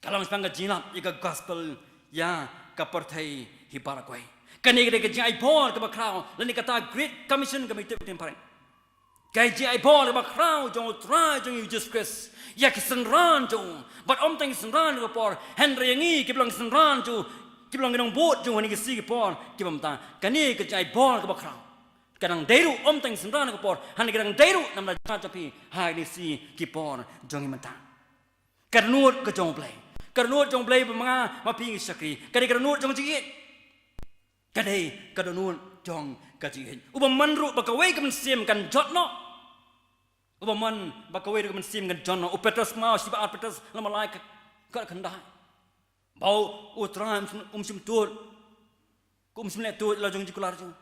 Ka long shaphang ka jingïalap ïa ka gospel ïa ka pyrthei hi baroh kawei. Kane ka dei ka jingai bor kaba khraw lane kata Great Commission kaba ngi tip ha ka ktien phareng. Ka jingai bor kaba khraw jong u Trai jong ngi u Jisu Khrist ïa ki synran jong u. Bad ym tang ki synran ha kane ka por, hynrei ïa ngi kiba long ki synran jong u, kiba long ki nongbud jong u ha kine ki sngi ki por kiba mynta. Kane ka jingai bor kaba khraw ka dang dei ruh, ym tang ki synran ha kane ka por, hynrei ka dang dei ruh namar ka jingïalap jong phi ha kine ki sngi ki por jong ngi mynta. Ka dohnud ka jong U Blei, ka dohnud jong U Blei ba ma nga ma phi ngi shakri, ka dei ka dohnud jong ka jingïeit. Ka dei ka dohnud jong ka jingïeit. Uba mon ruh ba kawei ka mynsiem kan jot noh. Uba mon ba kawei ruh ka mynsiem kan jot noh. U Petros, ma shi ba ar Petros lynnong lai ka, ka khyndai. Ba u Trai um shym, um shym tuid, um shym leh tuid ïa la jong jingkular jong u.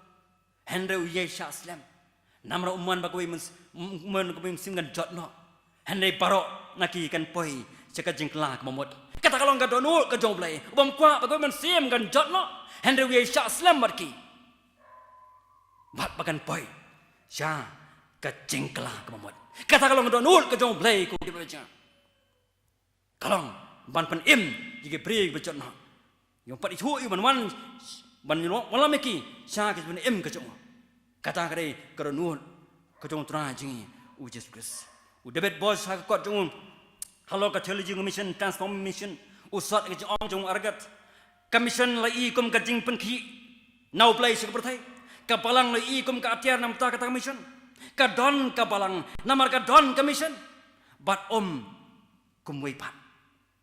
Hynrei u ïai shah slem. Namar u mon ba kawei myns-, u mon ba kawei mynsiem kan jot noh. Hynrei baroh na ki kan poi sha ka jingkylla kaba mut. Kata ka long ka dohnud ka jong U Blei. U bym kwah ba kawei mynsiem kan jot noh. Hynrei u ïai shah slem bad ki. Bad ba kan poi sha ka jingkylla kaba mut. Kata ka long ka dohnud ka jong U Blei ko ki para jingïa. Ka long ban pynim ïa ki briew kiba jot noh. Ïa u pat ithuh ïa u ban wan, ban wan lam ïa ki sha ka jingpynim ka jong u. Kata ka dei ka dohnud ka jong u Trai jong ngi u Jisu Khrist. U David Boaz ha ka kot jong u halor ka theology jong ka mission, transformation, u sot ïa ka jingong jong u arngut. Ka mission la i kum ka jingpynkhih na U Blei sha ka pyrthei. Ka balang la i kum ka atiar na bynta kata ka mission. Ka don ka balang namar ka don ka mission. Bad ym kumwei pat.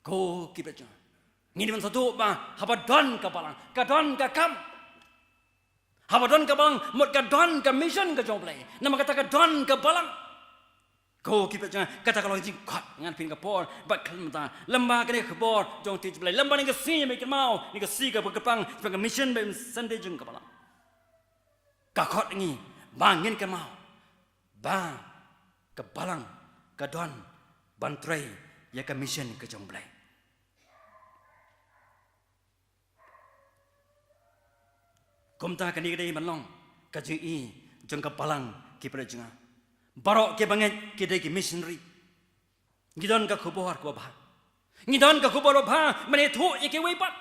Ko ki para jingïa. Ngin ym sngewthuh ba haba don ka balang ka don ka kam. Haba don ka balang mut ka don ka mission ka jong U Blei. Namar kata ka don ka balang. Ko ki para jingïa, kata ka long ka jingkhot ngan pyn ka por bad khlem mynta. Lem bad kane ka khubor jong u Trai U Blei, lem bad kane ka sngi ba ngi kynmaw, kane ka sngi kaba kyrpang shaphang ka mission bad ka mynsiem jong ka balang. Ka khot ngi ba ngin kynmaw ba ka balang ka don ban trei ïa ka mission ka jong U Blei. Kumta kane ka dei ban long ka jingïohi jong ka balang ki para jong nga. Baroh ki bangeit ki dei ki missionary. Ngi don ka khubor kaba bha. Ngi don ka khubor kaba bha ban ïathuh ïa kiwei pat.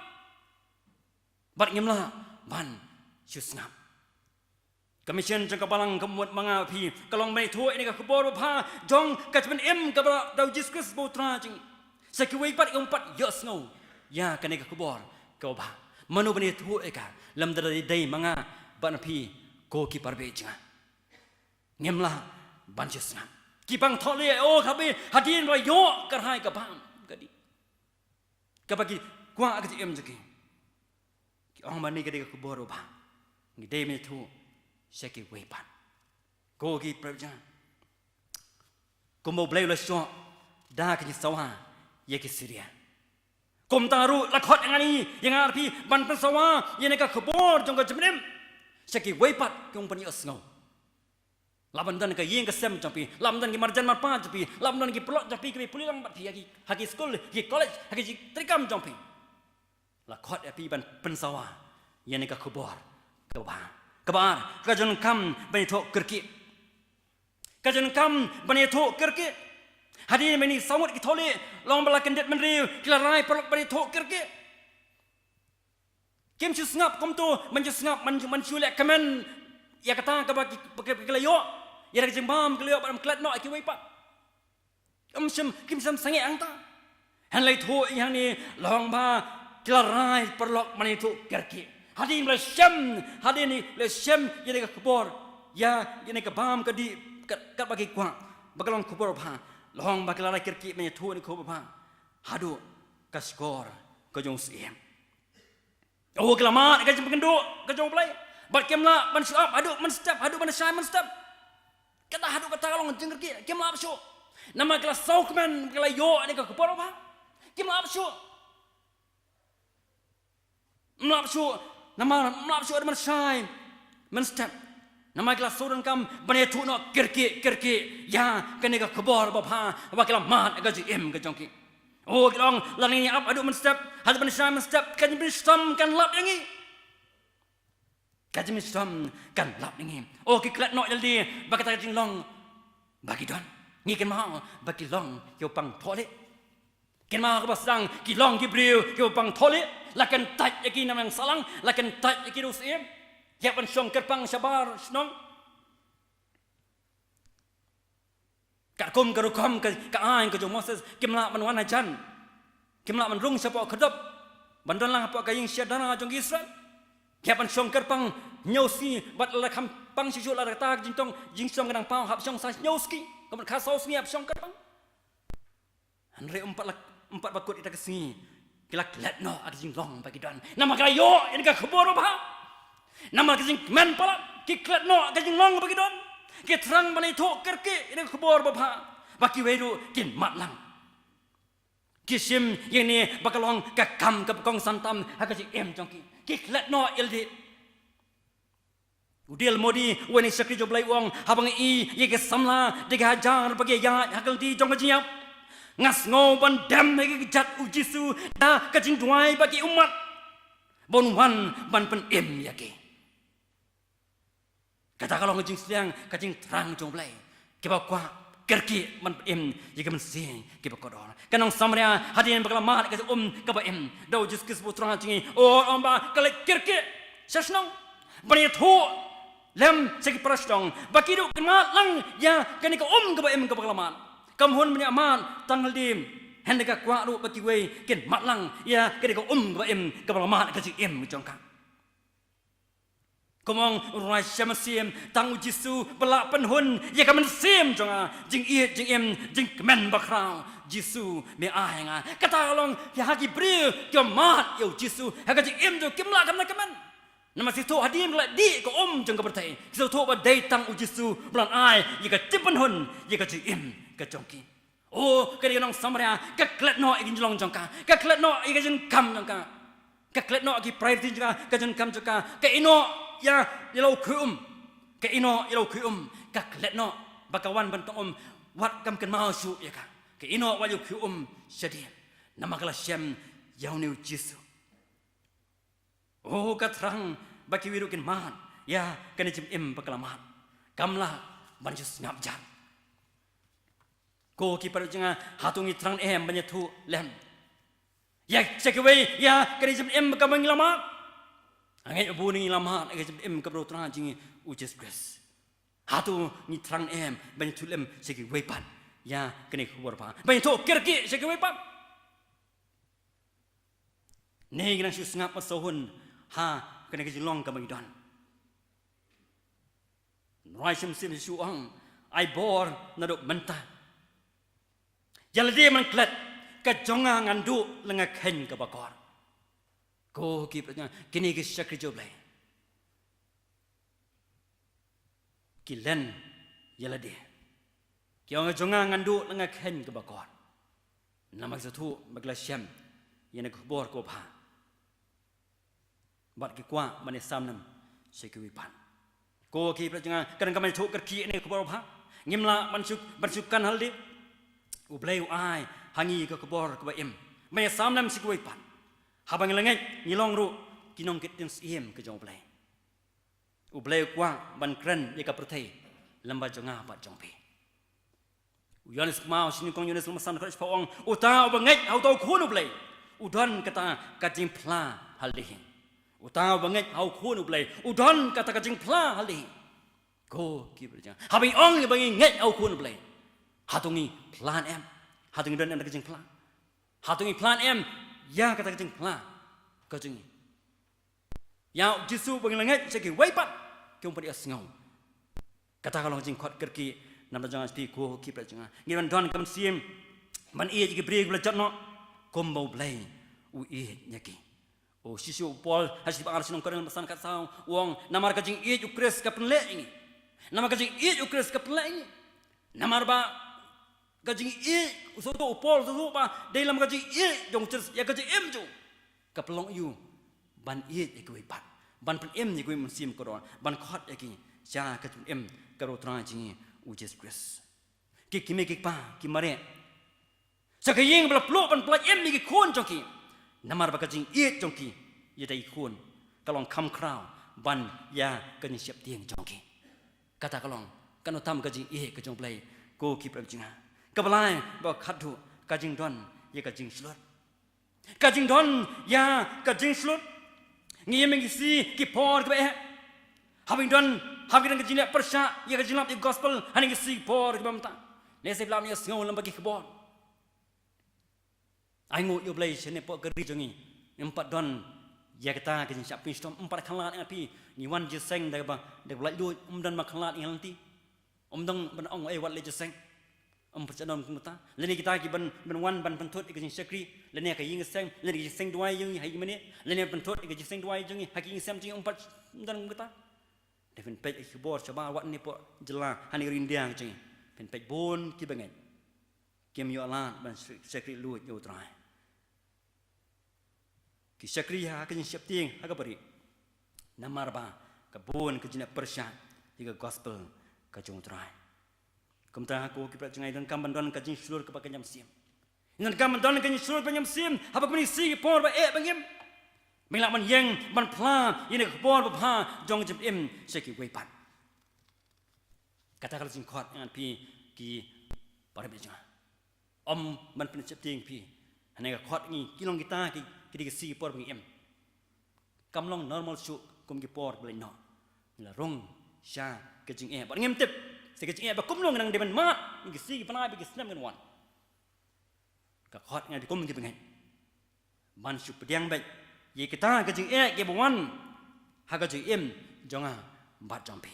Bad ngim lah ban shu sngap. Ka mission jong ka balang ka mut ma nga phi ka long ban ïathuh ïa ka khubor kaba bha jong ka jingpynim kaba la da u Jisu Khrist ba u Trai jong ngi. Sa kiwei pat ki um pat ïohsngew ïa kane ka khubor kaba bha. Mano ban ïathuh ïa ka lymda dei ma nga bad ma phi ko ki para bangeit jong nga. Ngim lah ban shu sngap. Ki bang thoh leh, oh, kaba hadien ba la ïoh ka rai ka bam ka dih. Kaba ki kwah ka jingim jong ki. Ki ong ba kane ka dei ka khubor kaba bha. Ngi dei ban ïathuh sha kiwei pat. Ko ki para jong nga. Kumba U Blei u la shoh da ka jingsawa ïa ki Syria. Kumta ruh la khot ïa nga ne ïa nga phi ban pynsawa ïa kane ka khubor jong ka jingpynim sha kiwei pat ki um pat ïohsngew. La ban don ka ïing ka sem jong phi, la ban don ki marjan marpa jong phi, la ban don ki paralok jong phi kiba pule lang bad phi ha ki, ha ki skul, ha ki college, ha ki jingtrei kam jong phi. La khot ïa phi ban pynsawa ïa kane ka khubor kaba bha. Kaba ar, ka jingdonkam ban ïathuh kyrkieh. Ka jingdonkam ban ïathuh kyrkieh. Hadien ba ki saw ngut ki thoh leh, long ba la kyndit bynriew, ki la rai paralok ban ïathuh kyrkieh. Kim shu sngap kumto, man shu sngap, man, man shu leh kmen ïa kata kaba ki, ba ki, ba ki la ïoh, ïa ka jingbam ki la ïoh, bad ym klet noh ïa kiwei pat. Kim shym, kim shym sangeh hangta. Hynrei la ïathuh ïa hangne, long ba ki la rai paralok ban ïathuh kyrkieh. Hadien ba la shem, hadien ba la shem ïa kane ka khubor, ïa, ïa kane ka bam ka dih, kat, katba ki kwah ba ka long khubor bha, long ba ki la rai kyrkieh ban ïathuh ïa kane ka khubor bha haduh ka shkor ka jong u syiem. Oh, ki la mad ïa ka jingpynkynduh ka jong U Blei. Bad kim lah ban shu ap haduh mynstep, haduh ban shai mynstep. Kata haduh kata ka long jingkyrkieh, kim lah ban shu. Namar ki la sngewkmen, ki la ïoh ïa kane ka khubor bha. Kim lah ban shu. Ym lah ban shu, namar ym lah ban shu haduh ban shai mynstep. Namar ki la sngewdonkam ban ïathuh noh kyrkieh, kyrkieh ïa kane ka khubor ba bha, ba ki la mad ïa ka jingim ka jong ki. Oh, ki ong, lada ngi ap haduh mynstep, haduh ban shai mynstep, ka jingpynshitom kan lap ïa ngi. Ka jingpynshitom kan lap ïa ngi. Oh, ki klet noh ïa lade ba kata ka jinglong ba ki don. Ngi kynmaw ba ki long kiba pang thoh leh. Kynmaw kaba sdang ki long ki briew kiba pang thoh leh. La kyntait ïa ki na ïing sahlang, la kyntait ïa ki da u syiem. Ïa ban shong kyrpang shabar shnong. Katkum ka rukom ka, ka aiñ ka jong u Moses, kim lah ban wan hajan. Kim lah ban rung shapoh khyrdop ban don lang hapoh ka ïing sha dara jong ki Israel. Ki hap ban shong kyrpang hynñiew sngi, bad lada kham pang shuh shuh, lada kata ka jingtong jingshitom ka dang paw, hap shong sa hynñiew sngi. Kumta khatsaw sngi hap shong kyrpang. Hynrei ym pat la, ym pat ba kut ïa ka sngi ki la klet noh ïa ka jinglong ba ki don. Namar ki la ïoh ïa ka khubor ba bha. Namar ka jingkmen palat ki klet noh ïa ka jinglong ba ki don. Ki thrang ban ïathuh kyrkieh ïa ka khubor ba bha. Ba kiwei ruh kin mad lang. Ki shim ïa kane ba ka long ka kam kaba kongsan tam ha ka jingim jong ki. Ki klet noh ïa lade. U D L Moody, uwei na ki shakri jong U Blei u ong, haba nga ïohi ïa ki samla da ki hajar ba ki ïaid ha ka lynti jong ka jingïap, nga sngew ban dem ha ki kjat U Jisu da ka jingduwai ba ki ummat ban wan ban pynim ïa ki. Kata ka long ka jingshiliang, ka jingthrang jong U Blei. Kiba kwah kyrkieh ban pynim ïa ki mynsiem kiba kordor. Ka nong Samaria hadien ba ka la mad ïa ka um kaba im, da U Jisu Khrist ba u Trai jong ngi u ong ba ka leit kyrkieh sha shnong ban ïathuh lem sha ki para shnong ba ki ruh kin mad lang ïa kane ka um kaba im kaba ka la mad. Kam hun ban ïa mad tang ha lade, hynrei ka kwah ruh ba kiwei kin mad lang ïa kane ka um kaba im kaba la mad, ka jingim jong ka. Kumno u Trai shem mynsiem, tang U Jisu ba lah pynhun ïa ka mynsiem jong nga, jingïeit, jingim, jingkmen bakhraw. Jisu, me ai ha nga. Kata ka long ïa ha ki briew kiba mad ïa U Jisu ha ka jingim jong ki, kim lah ban kmen. Namar ki sngewthuh hadien ba la dih ka um jong ka pyrthei, ki sngewthuh ba dei tang U Jisu ba lah ban ai ïa ka jingpynhun ïa ka jingim ka jong ki. Oh, ka dei ka nong Samaria, ka klet noh ïa ka jinglong jong ka. Ka klet noh ïa ka jingkam jong ka. Ka klet noh ïa ki priority jong ka, ka jingkam jong ka. Ka ïeh noh ïa, ïa la u khun um. Ka ïeh noh ïa la u khun um. Ka klet noh ba ka wan ban tong um wat kam kynmaw shuh ïa ka. Ka ïeh noh wat ïa u khun um shadien. Namar ka la shem ïa une U Jisu. Oh, ka thrang Ba kiwei ruh kin mad ïa kane ka jingim ba ka la mad. Kam lah ban shu sngap jan. Ko ki para jong nga, hato ngi thrang em ban ïathuh lem ïa sha kiwei ïa kane ka jingim kaba ngi la mad? Nga ngeit ba bun ngi la mad ïa ka jingim kaba u Trai jong ngi u Jisu Khrist. Hato ngi thrang em ban ïathuh lem sha kiwei pat ïa kane ka khubor ba, ban ïathuh kyrkieh sha kiwei pat? Ne ngi nang shu sngap masawhun ha kane ka jinglong kaba ngi don? Ngi rwai shim shim shu ong, ai bor naduh mynta. Ïa lade man klet, ka jong nga ngan duh la nga kheiñ kaba kor. Ko ki para jong nga, kine ki shakri jong U Blei ki len ïa lade. Ki ong, ka jong nga ngan duh la nga kheiñ kaba kor. Namar ki sngewthuh ba ki la shem ïa kane ka khubor kaba bha. Bad ki kwah ban ïasam lem sha kiwei pat. Ko ki para jong nga, ka dang ka ban ïathuh kyrkieh ïa kane ka khubor ba bha. Ngim lah ban shu, ban shu kan ha lade. U Blei u ai ha ngi ka khubor kaba im ban ïasam lem sha kiwei pat. Haba ngi la ngeit, ngi long ruh ki nongkit ktien syiem ka jong U Blei. U Blei u kwah ban kren ïa ka pyrthei lem bad jong nga bad jong phi. U Ïoannis Kynmaw, shi nyngkong Ïoannis lyngba san, dkhot shiphew, ong, uta uba ngeit ha uta u Khun U Blei u don kata ka jingphla ha lade hi. Uta uba ngeit ha u Khun U Blei u don kata ka jingphla ha lade hi. Ko ki para jong nga, haba ngi ong ba ngi ngeit ha u Khun U Blei, hato ngi phla em? Hato ngi don ïa ka jingphla? Hato ngi phla em ïa kata ka jingphla ka jong ngi ïa u Jisu ba ngi la ngeit sha kiwei pat kim pat ïohsngew? Kata ka long jingkhot kyrkieh namar jong nga sha phi, ko ki para jong nga. Ngi ban don ka mynsiem ban ïeit ïa ki briew kiba la jot noh kumba U Blei u ïeit ïa ki. U shisha u Paul ha shi ba ar, shi nyngkong Korinth lyngba san, dkhot saw, u ong, namar ka jingïeit U Khrist ka pynleh ïa ngi. Namar ka jingïeit U Khrist ka pynleh ïa ngi. Namar ba ka jingïeit, u sngewthuh u Paul, u sngewthuh ba dei lem ka jingïeit jong u Jisu ïa ka jingim jong u, ka pynlong ïa u ban ïeit ïa kiwei pat, ban pynim ïa kiwei mynsiem kordor, ban khot ïa ki sha ka jingim ka jong u Trai jong ngi u Jisu Khrist. Ki kmie ki kpa, ki mareh, sha ka ïing ba la pynlut ban pyllait im ïa ki khun jong ki, namar ba ka jingïeit jong ki ïa kita ki khun ka long kham khraw ban ïa ka jingsheptieng jong ki. Kata ka long, kano tam ka jingïeit ka jong U Blei, ko ki para jong nga. Kaba lai bad kaba khatduh, ka jingdon ïa ka jingshlur. Ka jingdon ïa ka jingshlur. Ngi im ha kine ki por kiba eh, haba ngi don, haba ngi don ka jingleh pyrshah ïa ka jinglap ïa ka gospel ha kine ki por kiba mynta. Lehse phi la ïohsngew lem bad ki khubor. Ai nguh ïa U Blei, shane hapoh ka ri jong ngi, ym pat don ïa kata ka jingshah pynshitom, ym pat khanglad ïa phi. Ngi wan jingïaseng da kaba, da kaba laitluid, ym don ba khanglad ïa ngi ha lynti. Ym don ban ong, eh, wat leit jingïaseng. Ym pat don kumta. Lane kita ki ban, ban wan ban pynthut ïa ka jingshakri, lane ha ka ïing ka sem, lane ka jingseng duwai jong ngi ha ïing mane, lane pynthut ïa ka jingseng duwai jong ngi ha ki ïing sem jong ngi, ym pat, ym don kumta. Te phin peit ïa ki khubor shabar wat ne hapoh jylla, ha ne ka ri India ka jong ngi. Phin peit bun kiba ngeit kim ïoh lad ban shakri luid ïa U Trai. Ki shakri ha ka jingsheptieng ha kaba rit, namar ba ka bun ka jingleh pyrshah ïa ka gospel ka jong U Trai. Kumta ko ki para jong nga, ngi donkam ban don ka jingshlur kaba kynja mynsiem. Ngi donkam ban don ka jingshlur kaba kynja mynsiem haba kum ha kine ki por ba eh ba ngim, ba ngin lah ban ïeng ban phla ïa kane ka khubor babha jong ka jingim sha kiwei pat. Kata ka la jingkhot ïa ngi, phi ki para bangeit jong nga. Ym ban pynsheptieng phi. Hynrei ka khot ïa ngi, ki long kita ki, ki dei ki sngi ki por ba ngi im. Kam long normal shuh kum ki por ba leit noh. Ngi la rung sha ka jingeh bad ngim tip shisha ka jingeh ba kumno ngi nang dei ban mad ïa ki sngi ki bnai bad ki snem kin wan. Ka khot ïa ngi kum ki bangeit ban shu pdiang beit ïa kita ka jingeh kiba wan ha ka jingim jong nga bad jong phi.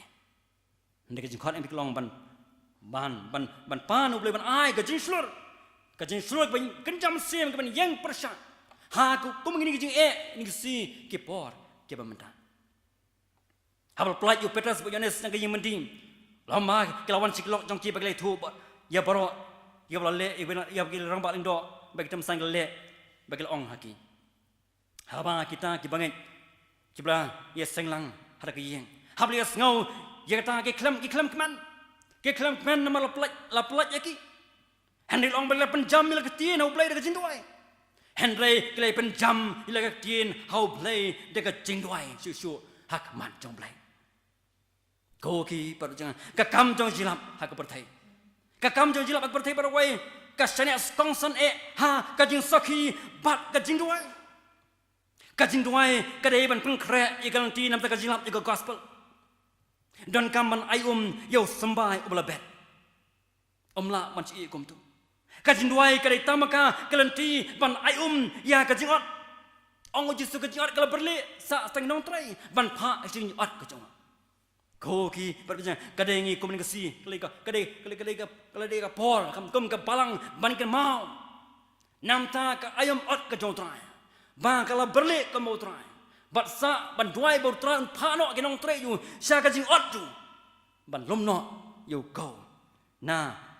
Hynrei ka jingkhot ïa ngi ka long ban, ban, ban, ban pan U Blei ban ai ka jingshlur. Ka jingshlur kaba kynja mynsiem, kaban ïeng pyrshah ha ka, kum kine ki jingeh, kine ki sngi ki por kiba mynta. Haba la pyllait ïa u Petros bad u Ïoannis na ka ïing myndi, lymne ki la wan sha ki lok jong ki bad ki la ïathuh ïa baroh ïa kaba la leh, ïa kaba la, ïa kaba ki rangbah lyngdoh bad ki khynnah ki la leh, bad ki la ong ha ki. Haba kita ki bangeit kiba la ïaseng lang ha ka ïing, haba la ïohsngew ïa kata, ki khlem, ki khlem kmen. Ki khlem kmen namar la pyllait, la pyllait ïa ki. Hynrei la ong ba la pynjam ïa la ka ktien ha U Blei da ka jingduwai. Hynrei ki la pynjam ïa la ka ktien ha U Blei da ka jingduwai shuh shuh. ha khmat jong U Blei. Ko ki para jong nga, ka kam jong jingïalap ha ka pyrthei, ka kam jong jingïalap ha ka pyrthei baroh kawei ka shaniah skong san eh ha ka jingsakhi bad ka jingduwai. Ka jingduwai ka dei ban pynkhreh ïa ka lynti namar ka jingïalap ïa ka gospel. Donkam ban ai um ïa u symbai uba la bet. Ym lah ban shu ïeh kumto. Ka jingduwai ka dei tang ma ka ka lynti ban ai um ïa ka jingot. Ong U Jisu ka jingot ka la byrlih, sah tang nongtrei ban phah ka jingot ka jong. Ko ki para jong nga, ka dei ngi kum ka sngi, ka dei ka, ka dei, ka dei, ka dei ka, ka dei ka por, kum, kum ka balang ban kynmaw. Namar ka aïom ot ka jong U Trai ba ka la byrlih kum U Trai. Bad sah ban duwai ba U Trai un phah noh ki nongtrei jong u sha ka jingot jong u ban lum noh ïa u khaw na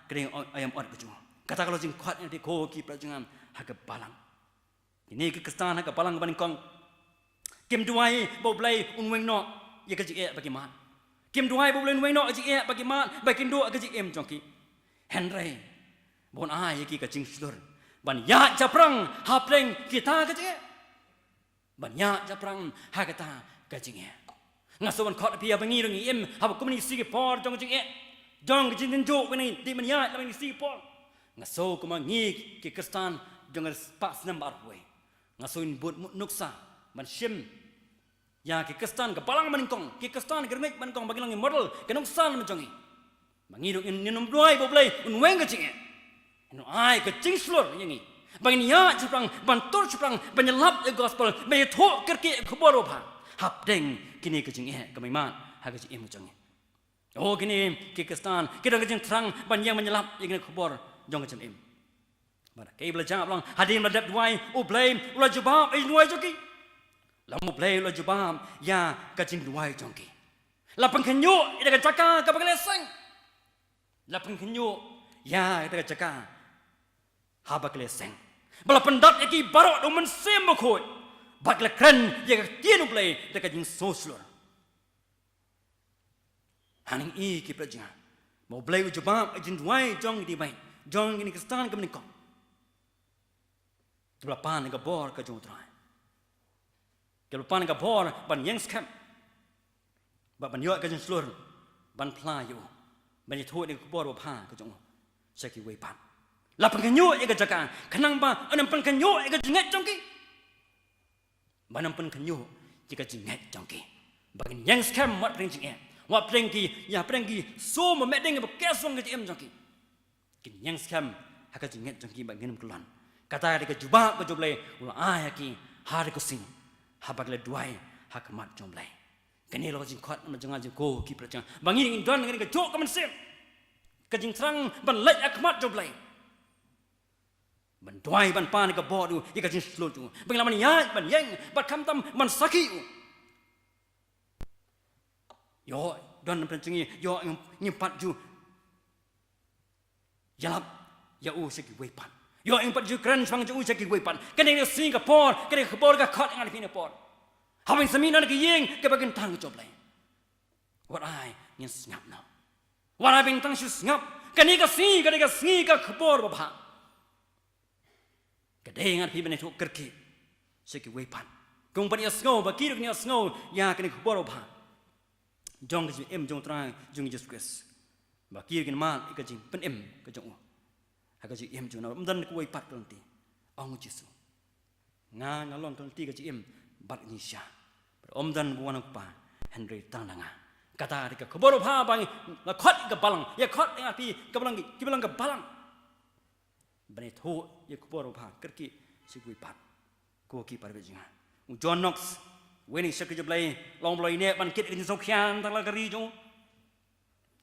ka dei aïom ot ka jong u. Kata ka long jingkhot ïa ngi ko ki para jong nga ha ka balang. Kine ki Khristan ha ka balang kaba nyngkong kim duwai ba U Blei un weng noh ïa ka jingeh ba ki mad. Kim duwai ba U Blei un weng noh ïa ka jingeh ba ki mad, ba kin duh ïa ka jingim jong ki. Hynrei ba un ai ïa ki ka jingshlur ban ïaid shaphrang hapdeng kita ka jingeh. Ban ïaid shaphrang ha kata ka jingeh. Nga sngew ban khot ïa phi ba ngi ruh ngi im haba kum kine ki sngi ki por jong ka jingeh, jong ka jingtynjuh kaba ngi dei ban ïaid ha kine ki sngi ki por. Nga sngew kumba ngi ki Khristan jong ka spah snem ba arphew wei, nga sngew ngin bud nuksa ban shim ïa ki Khristan ka balang ba nyngkong, ki Khristan ka rngit ba nyngkong ba kin long ki model, ka nuksa lem jong ngi. Ba ngi ruh ngin, ngin ym duwai ba U Blei un weng ka jingeh. Ngin ai ka jingshlur ïa ngi ba ngin ïaid shaphrang, ban tur shaphrang, ban ïalap ïa ka gospel, ban ïathuh kyrkieh ïa ka khubor babha hapdeng kine ka jingeh kaba mad ha ka jingim jong ngi. O kine ki Khristan ki don ka jingthrang ban ïeng ban ïalap ïa kane ka khubor jong ka jingim. Bad kaei ba la jia ba long, hadien ba la dep duwai, U Blei u la jubab ïa ka jingduwai jong ki. Long U Blei u la jubab ïa ka jingduwai jong ki. La pynkhynñiuh ïa ka jaka kaba ki la seng. La pynkhynñiuh ïa ka jaka haba ki la seng. Ba la pyndap ïa ki baroh da U Mynsiem Bakhuid. Bad ki la kren ïa ka ktien U Blei da ka jingsngewshlur. Hangne ki para jong nga, ba U Blei u jubab ïa ka jingduwai jong ki dei beit, jong kine ki Khristan kaba nyngkong. Kiba la pan ïa ka bor ka jong U Trai. Kiba la pan ïa ka bor ban ïeng skhem. Bad ban ïoh ka jingshlur ban phla ïa u, ban ïathuh ïa ka khubor babha ka jong u sha kiwei pat. La pynkhynñiuh ïa ka jaka khnang ba un ym pynkhynñiuh ïa ka jingngeit jong ki. Ban ym pynkhynñiuh ïa ka jingngeit jong ki. Ba kin ïeng skhem wat pdeng jingeh, wat pdeng ki, ïa pdeng ki sum ba meh ding ba kyrpang ka jingim jong ki. Kin ïeng skhem ha ka jingngeit jong ki ba ngin ym kyllon. Kata ka dei ka jubab ka jong U Blei u la ai ha ki ha kane ka sngi haba ki la duwai ha khmat jong U Blei. Kane ka long ka jingkhot na jong nga jong ko ki para jong nga ba ngi ngin don kane ka juk ka mynsiem, ka jingthrang ban leit ha khmat jong U Blei. Ban duwai ban pan ïa ka bor jong u, ïa ka jingshlur jong u. Ba ngin lah ban ïaid ban ïeng bad khamtam ban sakhi ïa u. Ïoh don na pdeng jong ngi, ïoh ngim pat ju ïalap ïa u sha kiwei pat. Ïoh ngim pat ju kren shaphang jong u sha kiwei pat. Kane ka sngi ka por, kane ka khubor ka khot ïa nga na phi na por. Haba ngin sa mih na ka ïing kaba kyntang ka jong U Blei, wat ai ngin sngap noh. Wat ai ba ngin tang shu sngap. Kane ka sngi ka dei ka sngi ka khubor babha. Ka dei nga na phi ban ïathuh kyrkieh sha kiwei pat. Kong ban ïohsngew ba ki ruh kin ïohsngew ïa kane ka khubor babha jong ka jingim jong U Trai jong ngi Jisu Khrist. Ba ki ruh kin mad ïa ka jingpynim ka jong u ha ka jingim jong u. Ym don kawei pat ka lynti, ong U Jisu. Nga nga long ka lynti, ka jingim bad ka jingshisha. Bad ym don ba wan na U Kpa hynrei tang da nga. Kata ka dei ka khubor babha ba ngi la khot ïa ka balang, ïa khot ïa nga phi ka balang, ki, kiba long ka balang. Ban ïathuh ïa ka khubor babha kyrkieh sha kiwei pat. Ko ki para bangeit jong nga, u John Knox, uwei na ki shakri jong U Blei, long ba u la ïaineh ban kit ïa ka jingsngewkhia tang la ka ri jong u.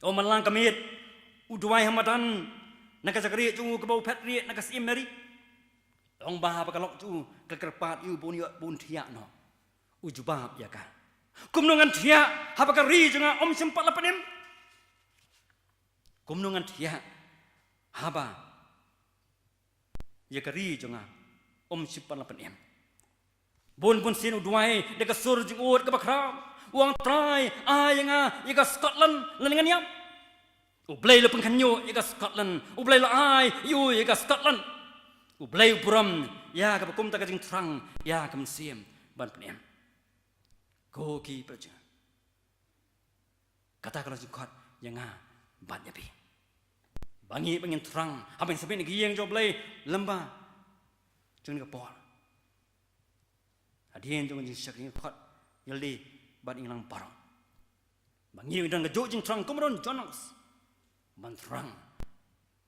U man lang ka miet, u duwai ha madan na ka jaka rieh jong u kaba u phet rieh na ka Syiem Mary. Long ba haba ka lok jong u ka kyrpad ïa u ba un ïoh, ba un thiah noh, u jubab ïa ka, kumno ngan thiah haba ka ri jong nga ym shym pat la pynim? Kumno ngan thiah haba ïa ka ri jong nga ym shym pat la pynim? Bun bun sien u duwai da ka sur jingud kaba khraw, u ong, Trai, ai ïa nga ïa ka Scotland lane ngan ïap. U Blei u la pynkhynñiuh ïa ka Scotland, U Blei u la ai ïa u ïa ka Scotland. U Blei u burom ïa kaba kumta ka jingthrang ïa ka mynsiem ban pynim. Ko ki para jong nga, Kata ka long jingkhot ïa nga bad ïa phi. Ba ngi, ba ngin thrang, haba ngin submit ha ka ïing jong U Blei lyngba jong kane ka por. Hadien jong ka jingshakri, ngi khot ïalade bad ïing lang baroh. Ba ngi don ka juh jingthrang kum u John Knox. Ban thrang,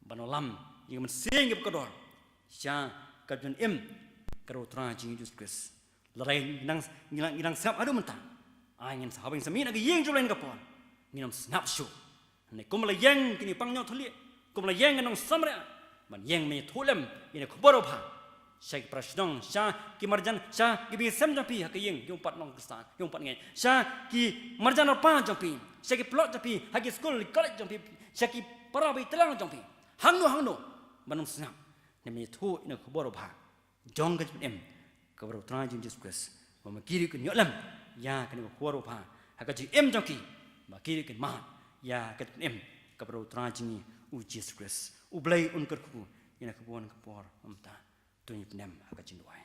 ban wallam ïa ka mynsiem kaba kordor sha ka jingim ka roi U Trai jong ngi Jisu Khrist. Lada ngi nang, ngi nang, ngi nang sngap haduh mynta, ai ngin sa, haba ngin sa mih na ka ïing jong U Blei ha kane ka por, ngin ym sngap shuh. Hynrei kumba la ïeng kine ki pangïoh thylliej, kumba la ïeng ki nong Samaria, ban ïeng ban ïathuh lem ïa kane ka khubor babha sha ki para shnong, sha ki marjan, sha ki bynriew sem jong phi ha ka ïing, ki umpat nongkhristan, ki umpat ngeit, sha ki marjan rpa jong phi, sha ki paralok jong phi ha ki skul, ki college jong phi, sha ki para ba ïatylli jong phi, hangno hangno, ban ym sngap, ne ban ïathuh ïa kane ka khubor babha jong ka jingim kaba roi U Trai jong ngi Jisu Khrist. Ba ma ki ruh kin ïoh lem ïa kane ka khubor babha ha ka jingim jong ki, ba ki ruh kin mad ïa ka jingim kaba roi U Trai jong ngi U Jisu Khrist. U Blei un kyrkhu ïa kane ka bun ka por mynta. To ngin ïa pynïap ha ka jingduwai.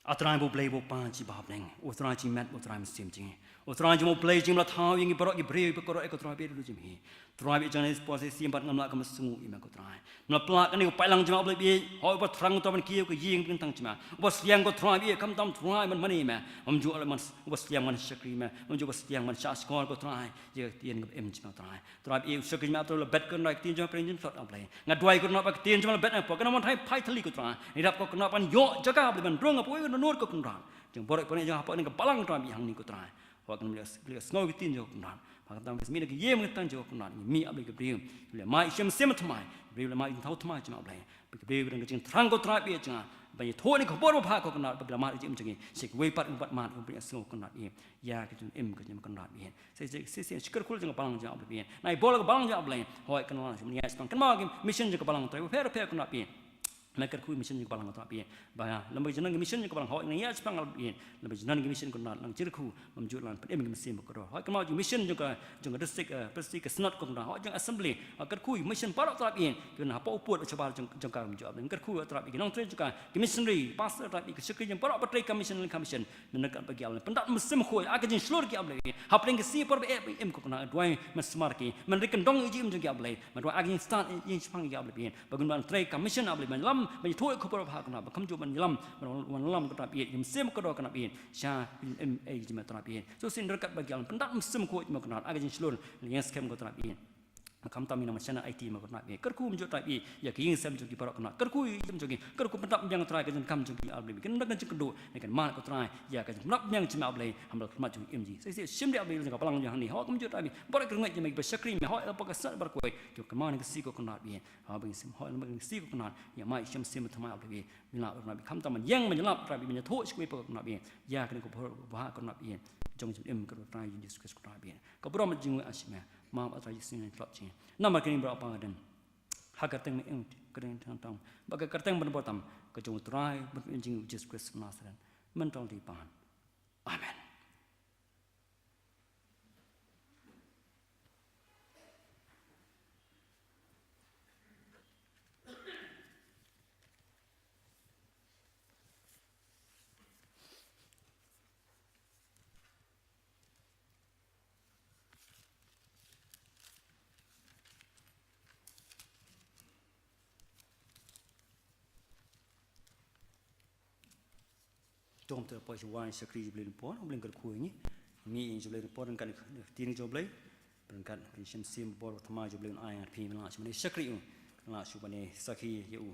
A Trai bad U Blei bad U Kpa jong ngi ba ha bneng, U Trai jingmut, U Trai mynsiem jong ngi, U Trai jong ngi, U Blei jong ngi, ba la thaw ïa ngi baroh ki briew ba kordor, ko Trai, bad u jingmut. Trai bad jong ngi, spor se sim bad ngam lah ka mynsiem ïa me ko Trai. Ngam lah pla kane ka paidlang jong me, U Blei bad hoi uba thrang, uba thrang ban kiew ka ïing ka bynta jong me. Uba sliang ko Trai bad khamtam Trai ban mane ïa me. Ym ju leh man uba sliang ban shakri me. Ym ju uba sliang ban shah shkor ko Trai ïa ka ktien kaba im jong me Trai. Trai bad u shakri me, Trai, la bet ko Trai ka ktien jong me, pyrshang jingtlot, U Blei. Nga duwai ko Trai ba ka ktien jong me la bet na pop, kan ym wan thait phai thylli ko Trai. Ngi ïarap ko Trai ban ïoh jaka, U Blei, ban rung ha pawei ka dohnud ko Trai. Jong baroh ki para jong hapoh kane ka balang Trai bad hangne ko Trai. Hoi kan U Blei, U Blei sngew ka ktien jong ko Trai. Ba ka tam ka smi na ka ïing ka tang jong ko Trai. Ngi mih, U Blei, ki briew, U Blei, mad ïa ka mynsiem thymmai, ki briew, U Blei, mad ïa ka jingthaw thymmai jong me, U Blei. Ki briew ba don ka jingthrang ko Trai bad jong nga ban ïathuh ïa kane ka khubor babha ko Trai, ba ki la mad ïa ka jingim jong ngi. Sha kiwei pat, kiwei pat mad, U Blei, sngew ko Trai. Ïa ka jingim ka jingim ko Trai. Sa, sa, sa, sa, sa kyrkhu jong ka balang jong me, U Blei. Na i bor ka balang jong me, U Blei. Hoi kan wan sha me, ïa sha pang, kan mad ïa ki mission jong ka balang Trai bapher bapher ko Trai. Me kyrkhu mission jong ka balang Trai bad, ba lem bad ki jingdon ki mission jong ka balang, hoi ngi ïa shipang bad, lem bad ki jingdon ki mission ko Trai, nang jyrkhu, bym ju lan pynim ki mynsiem ba kordor. Hoi ka mut jong mission jong ka, jong ka district, eh, district ka synod ko Trai, hoi jong assembly, hoi kyrkhu mission baroh Trai bad, ki na hapoh u pud shabar jong, jong ka, bym ju, kyrkhu Trai bad ki nongtrei jong ka, ki missionary, pastor Trai bad ki shakri jong baroh ba trei ka mission, ka mission. Ngi ryngkat bad ki, pyndap mynsiem khuid, ha ka jingshlur ki, U Blei. Hapdeng ki sngi por ba eh ba im ko Trai, duwai men sumar ki, men ri kyndong ïa ka jingim jong ki, U Blei. Men duwai ha ka jingstad ïa ka jingshemphang ki, U Blei. Ba kin wan trei ka mission, U Blei, men ïalam, men ïathuh ïa ka khubor babha ko Trai, ba kumjuh men ïalam, men wan ïalam ko Trai bad, ïa ka mynsiem kordor ko Trai bad, sha im ei jong me Trai bad. So shisien ryngkat bad ki, pyndap mynsiem khuid mo ko Trai, ha ka jingslur, ïa ka skhem ko Trai bad. Khamtam ïa ngi na ka mission I T mo ko Trai bad. Kyrkhu kumjuh Trai bad, ïa ki ïing sem jong ki baroh ko Trai. Kyrkhu ïa ki ïing sem jong ki. Kyrkhu pyndap biang Trai ka jingkam jong ki, U Blei. Kin da ka jingkyrduh, ne kan mad ko Trai, ïa ka jingpyndap biang jong me, U Blei. Hamar khmat jong im jong ngi. Sa shisien shim de, U Blei, jong ka balang jong hangne. Hoi kumjuh Trai bad. Baroh ki ryngiej jong me ba shakri me. Hoi hapoh ka synod baroh kawei. Jong ka man ka sngi ko Trai bad. Hoi ba ngin sim, hoi ba ngin sim ko Trai. Ïa mad ïa ka mynsiem thymmai, U Blei. Ngi lah Trai bad. Khamtam ban ïeng ban ïalap Trai bad. Ban ïathuh sha kiwei pat ko Trai bad. Ïa kane ka khubor babha ko Trai bad. Jong ka jingim ka Trai Jisu Khrist ko Trai bad. Ka burom jong ngi ha shisien me. Map Trai Jisu, ngi tlot jingim. Namar kane baroh pat nga don ha ka kyrteng me ïing, kyrteng tang tang, bad ka kyrteng ban bor tam, ka jong u Trai bad u Jisu Khrist Nasaret. Mynta ruh bad. Amen. To ngin ïa poi sha wai shakri jong U Blei lyngba por, U Blei un kyrkhu ïa ngi. Ngi ïa U Blei lyngba por, ryngkat ka ktien jong U Blei, ryngkat ka mynsiem bor thymmai jong U Blei un ai ïa ngi, phi men lah shu ban ïa shakri ïa u, men lah shu ban ïa sakhi ïa u.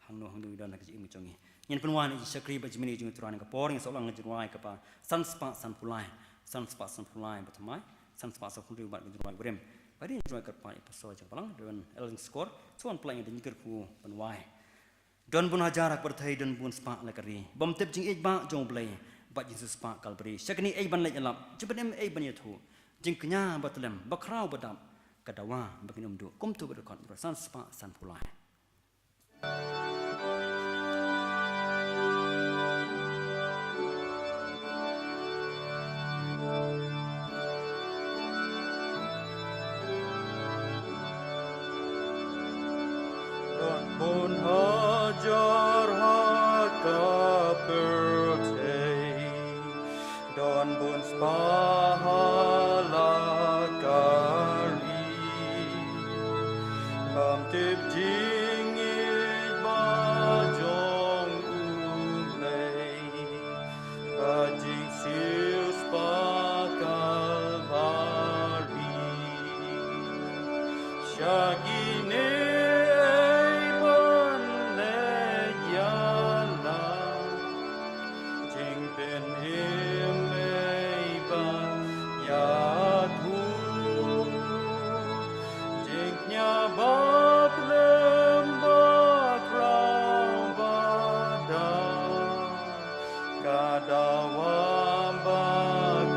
Hangno hangno ngi don ha ka jingim jong ngi. Ngin pynwan ïa ka jingshakri bad jingmane jong U Trai ha kane ka por, ngin sa long ka jingrwai kaba san spah sanphew lai. San spah sanphew lai ba thymmai, san spah sanphew hynriew bad ka jingrwai barim. Ba dei ka jingrwai kyrpad ïa ka pastor jong ka balang, Reverend Elvin Skor, sa wan pynlait ïa ka jingkyrkhu ban wai. Don bun hajar ha ka pyrthei, don bun spah la ka ri. Bym tip jingïeit bah jong U Blei, bad jingsiewspah Kalbari. Sha kane ei ban leit ïalap, jingpynim ei ban ïathuh. Jingkñia ba tlem, ba khraw ba dap, ka dawa ba kin ym duh. Kumto ba dei ka dkhot, san spah sanphew lai. Don bun hajar ha ka pyrthei, don bun Spah ha la ka ri, bym tip jingngeit ba jong U Blei, ba jingsiew spah Kalbari. Sha kine ei ban leit ïalam, jingpynim ei ban ïathuh, jingkñia ba plem ba khraw ba da, ka dawa ba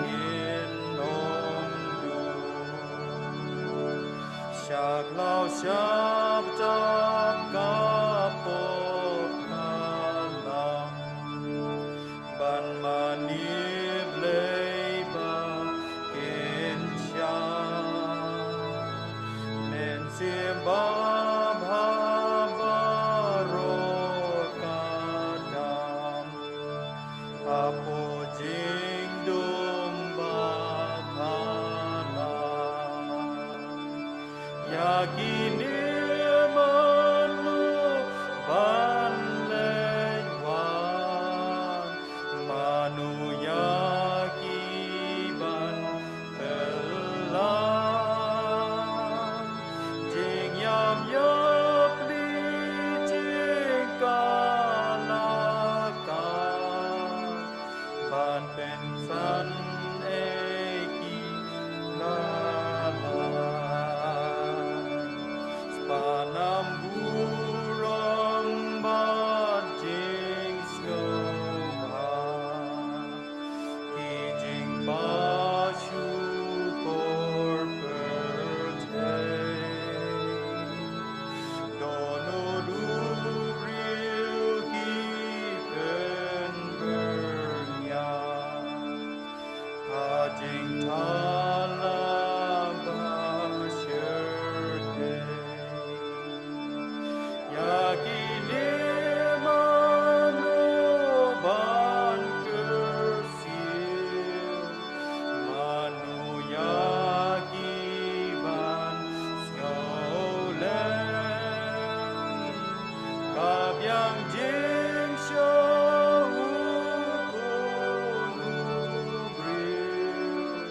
kin ym duh. Sha khlaw sha btap ka pop ka lam, ban mane Blei ba kin shah. Mynsiem babha baroh ka dam, hapoh jingdum ba pha la. Ïa kine mano ban leit wan, mano ïa ki ban pynlong, jingïap ïapli jingkhlaiñ, ban pynsan ei ki la la. Spah nam burom bad jingsngewbha, ki jingpashukor pyrthei. Dohnud u briew ki pynbyrngia ha jingthala ba shyrkhei. Ïa kine mano ban kyrsiew, mano ïa ki ban sngewlem, ka biang jingshah u khun u briew,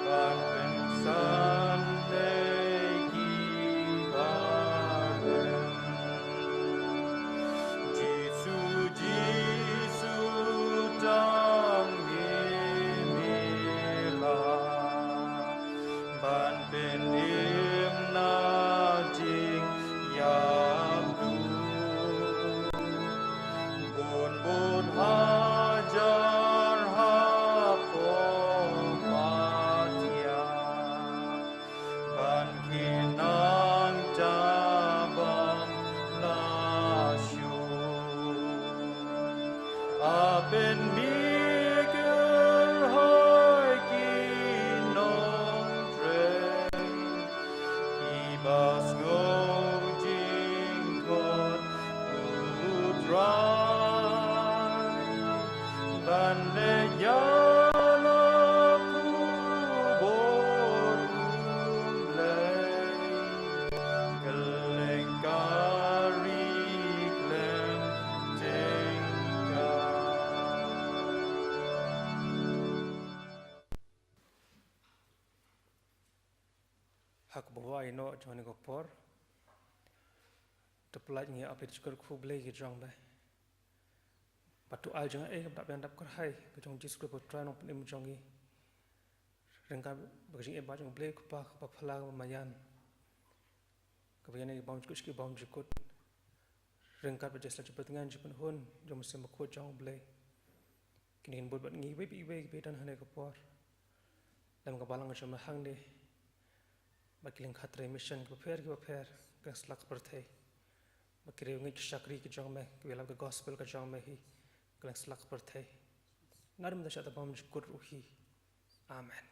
ban pynsan ei ki ba rem. Jisu, Jisu, tang ïa la ban pynim na jingïap duh. Bun bun hajar hapoh patia, ban kynang ta bym la shuh. A pynmih kyrhai ki nongtrei, kiba sngew jingkhot U Trai, ban leit ïalap khubor U Blei, kylleng ka ri khlem tyngka. Ha kaba wai noh jong kane ka por, to pynlait ngi ap ïa ka jingkyrkhu Blei ka jong me, bad to ai jong ngi ïa ka dap ïa ka dap kyrhai ka jong U Jisu Khrist U Trai Nongpynim jong ngi. Ryngkat bad ka jingim ba jong U Blei U Kpa kaba phylla kaba maïan, kaba ïaineh ki bymjukut sha ki bymjukut, ryngkat bad ka jingïasyllok jingpyntngen jingpynhun jong U Mynsiem Bakhuid jong U Blei, kin ïa bud bad ngi iwei pa iwei kiba don ha kane ka por. Lem ka balang jong me hangne, bad ki lyngkha trei mission kiba pher kiba pher, ka lyngkha slap ka pyrthei, bad ki riewngeit ki shakri ki jong me kiba ïalap ka gospel ka jong me hi, ka lyngkha slap ka pyrthei, na rim da shah da bymjukut ruh hi. Amen.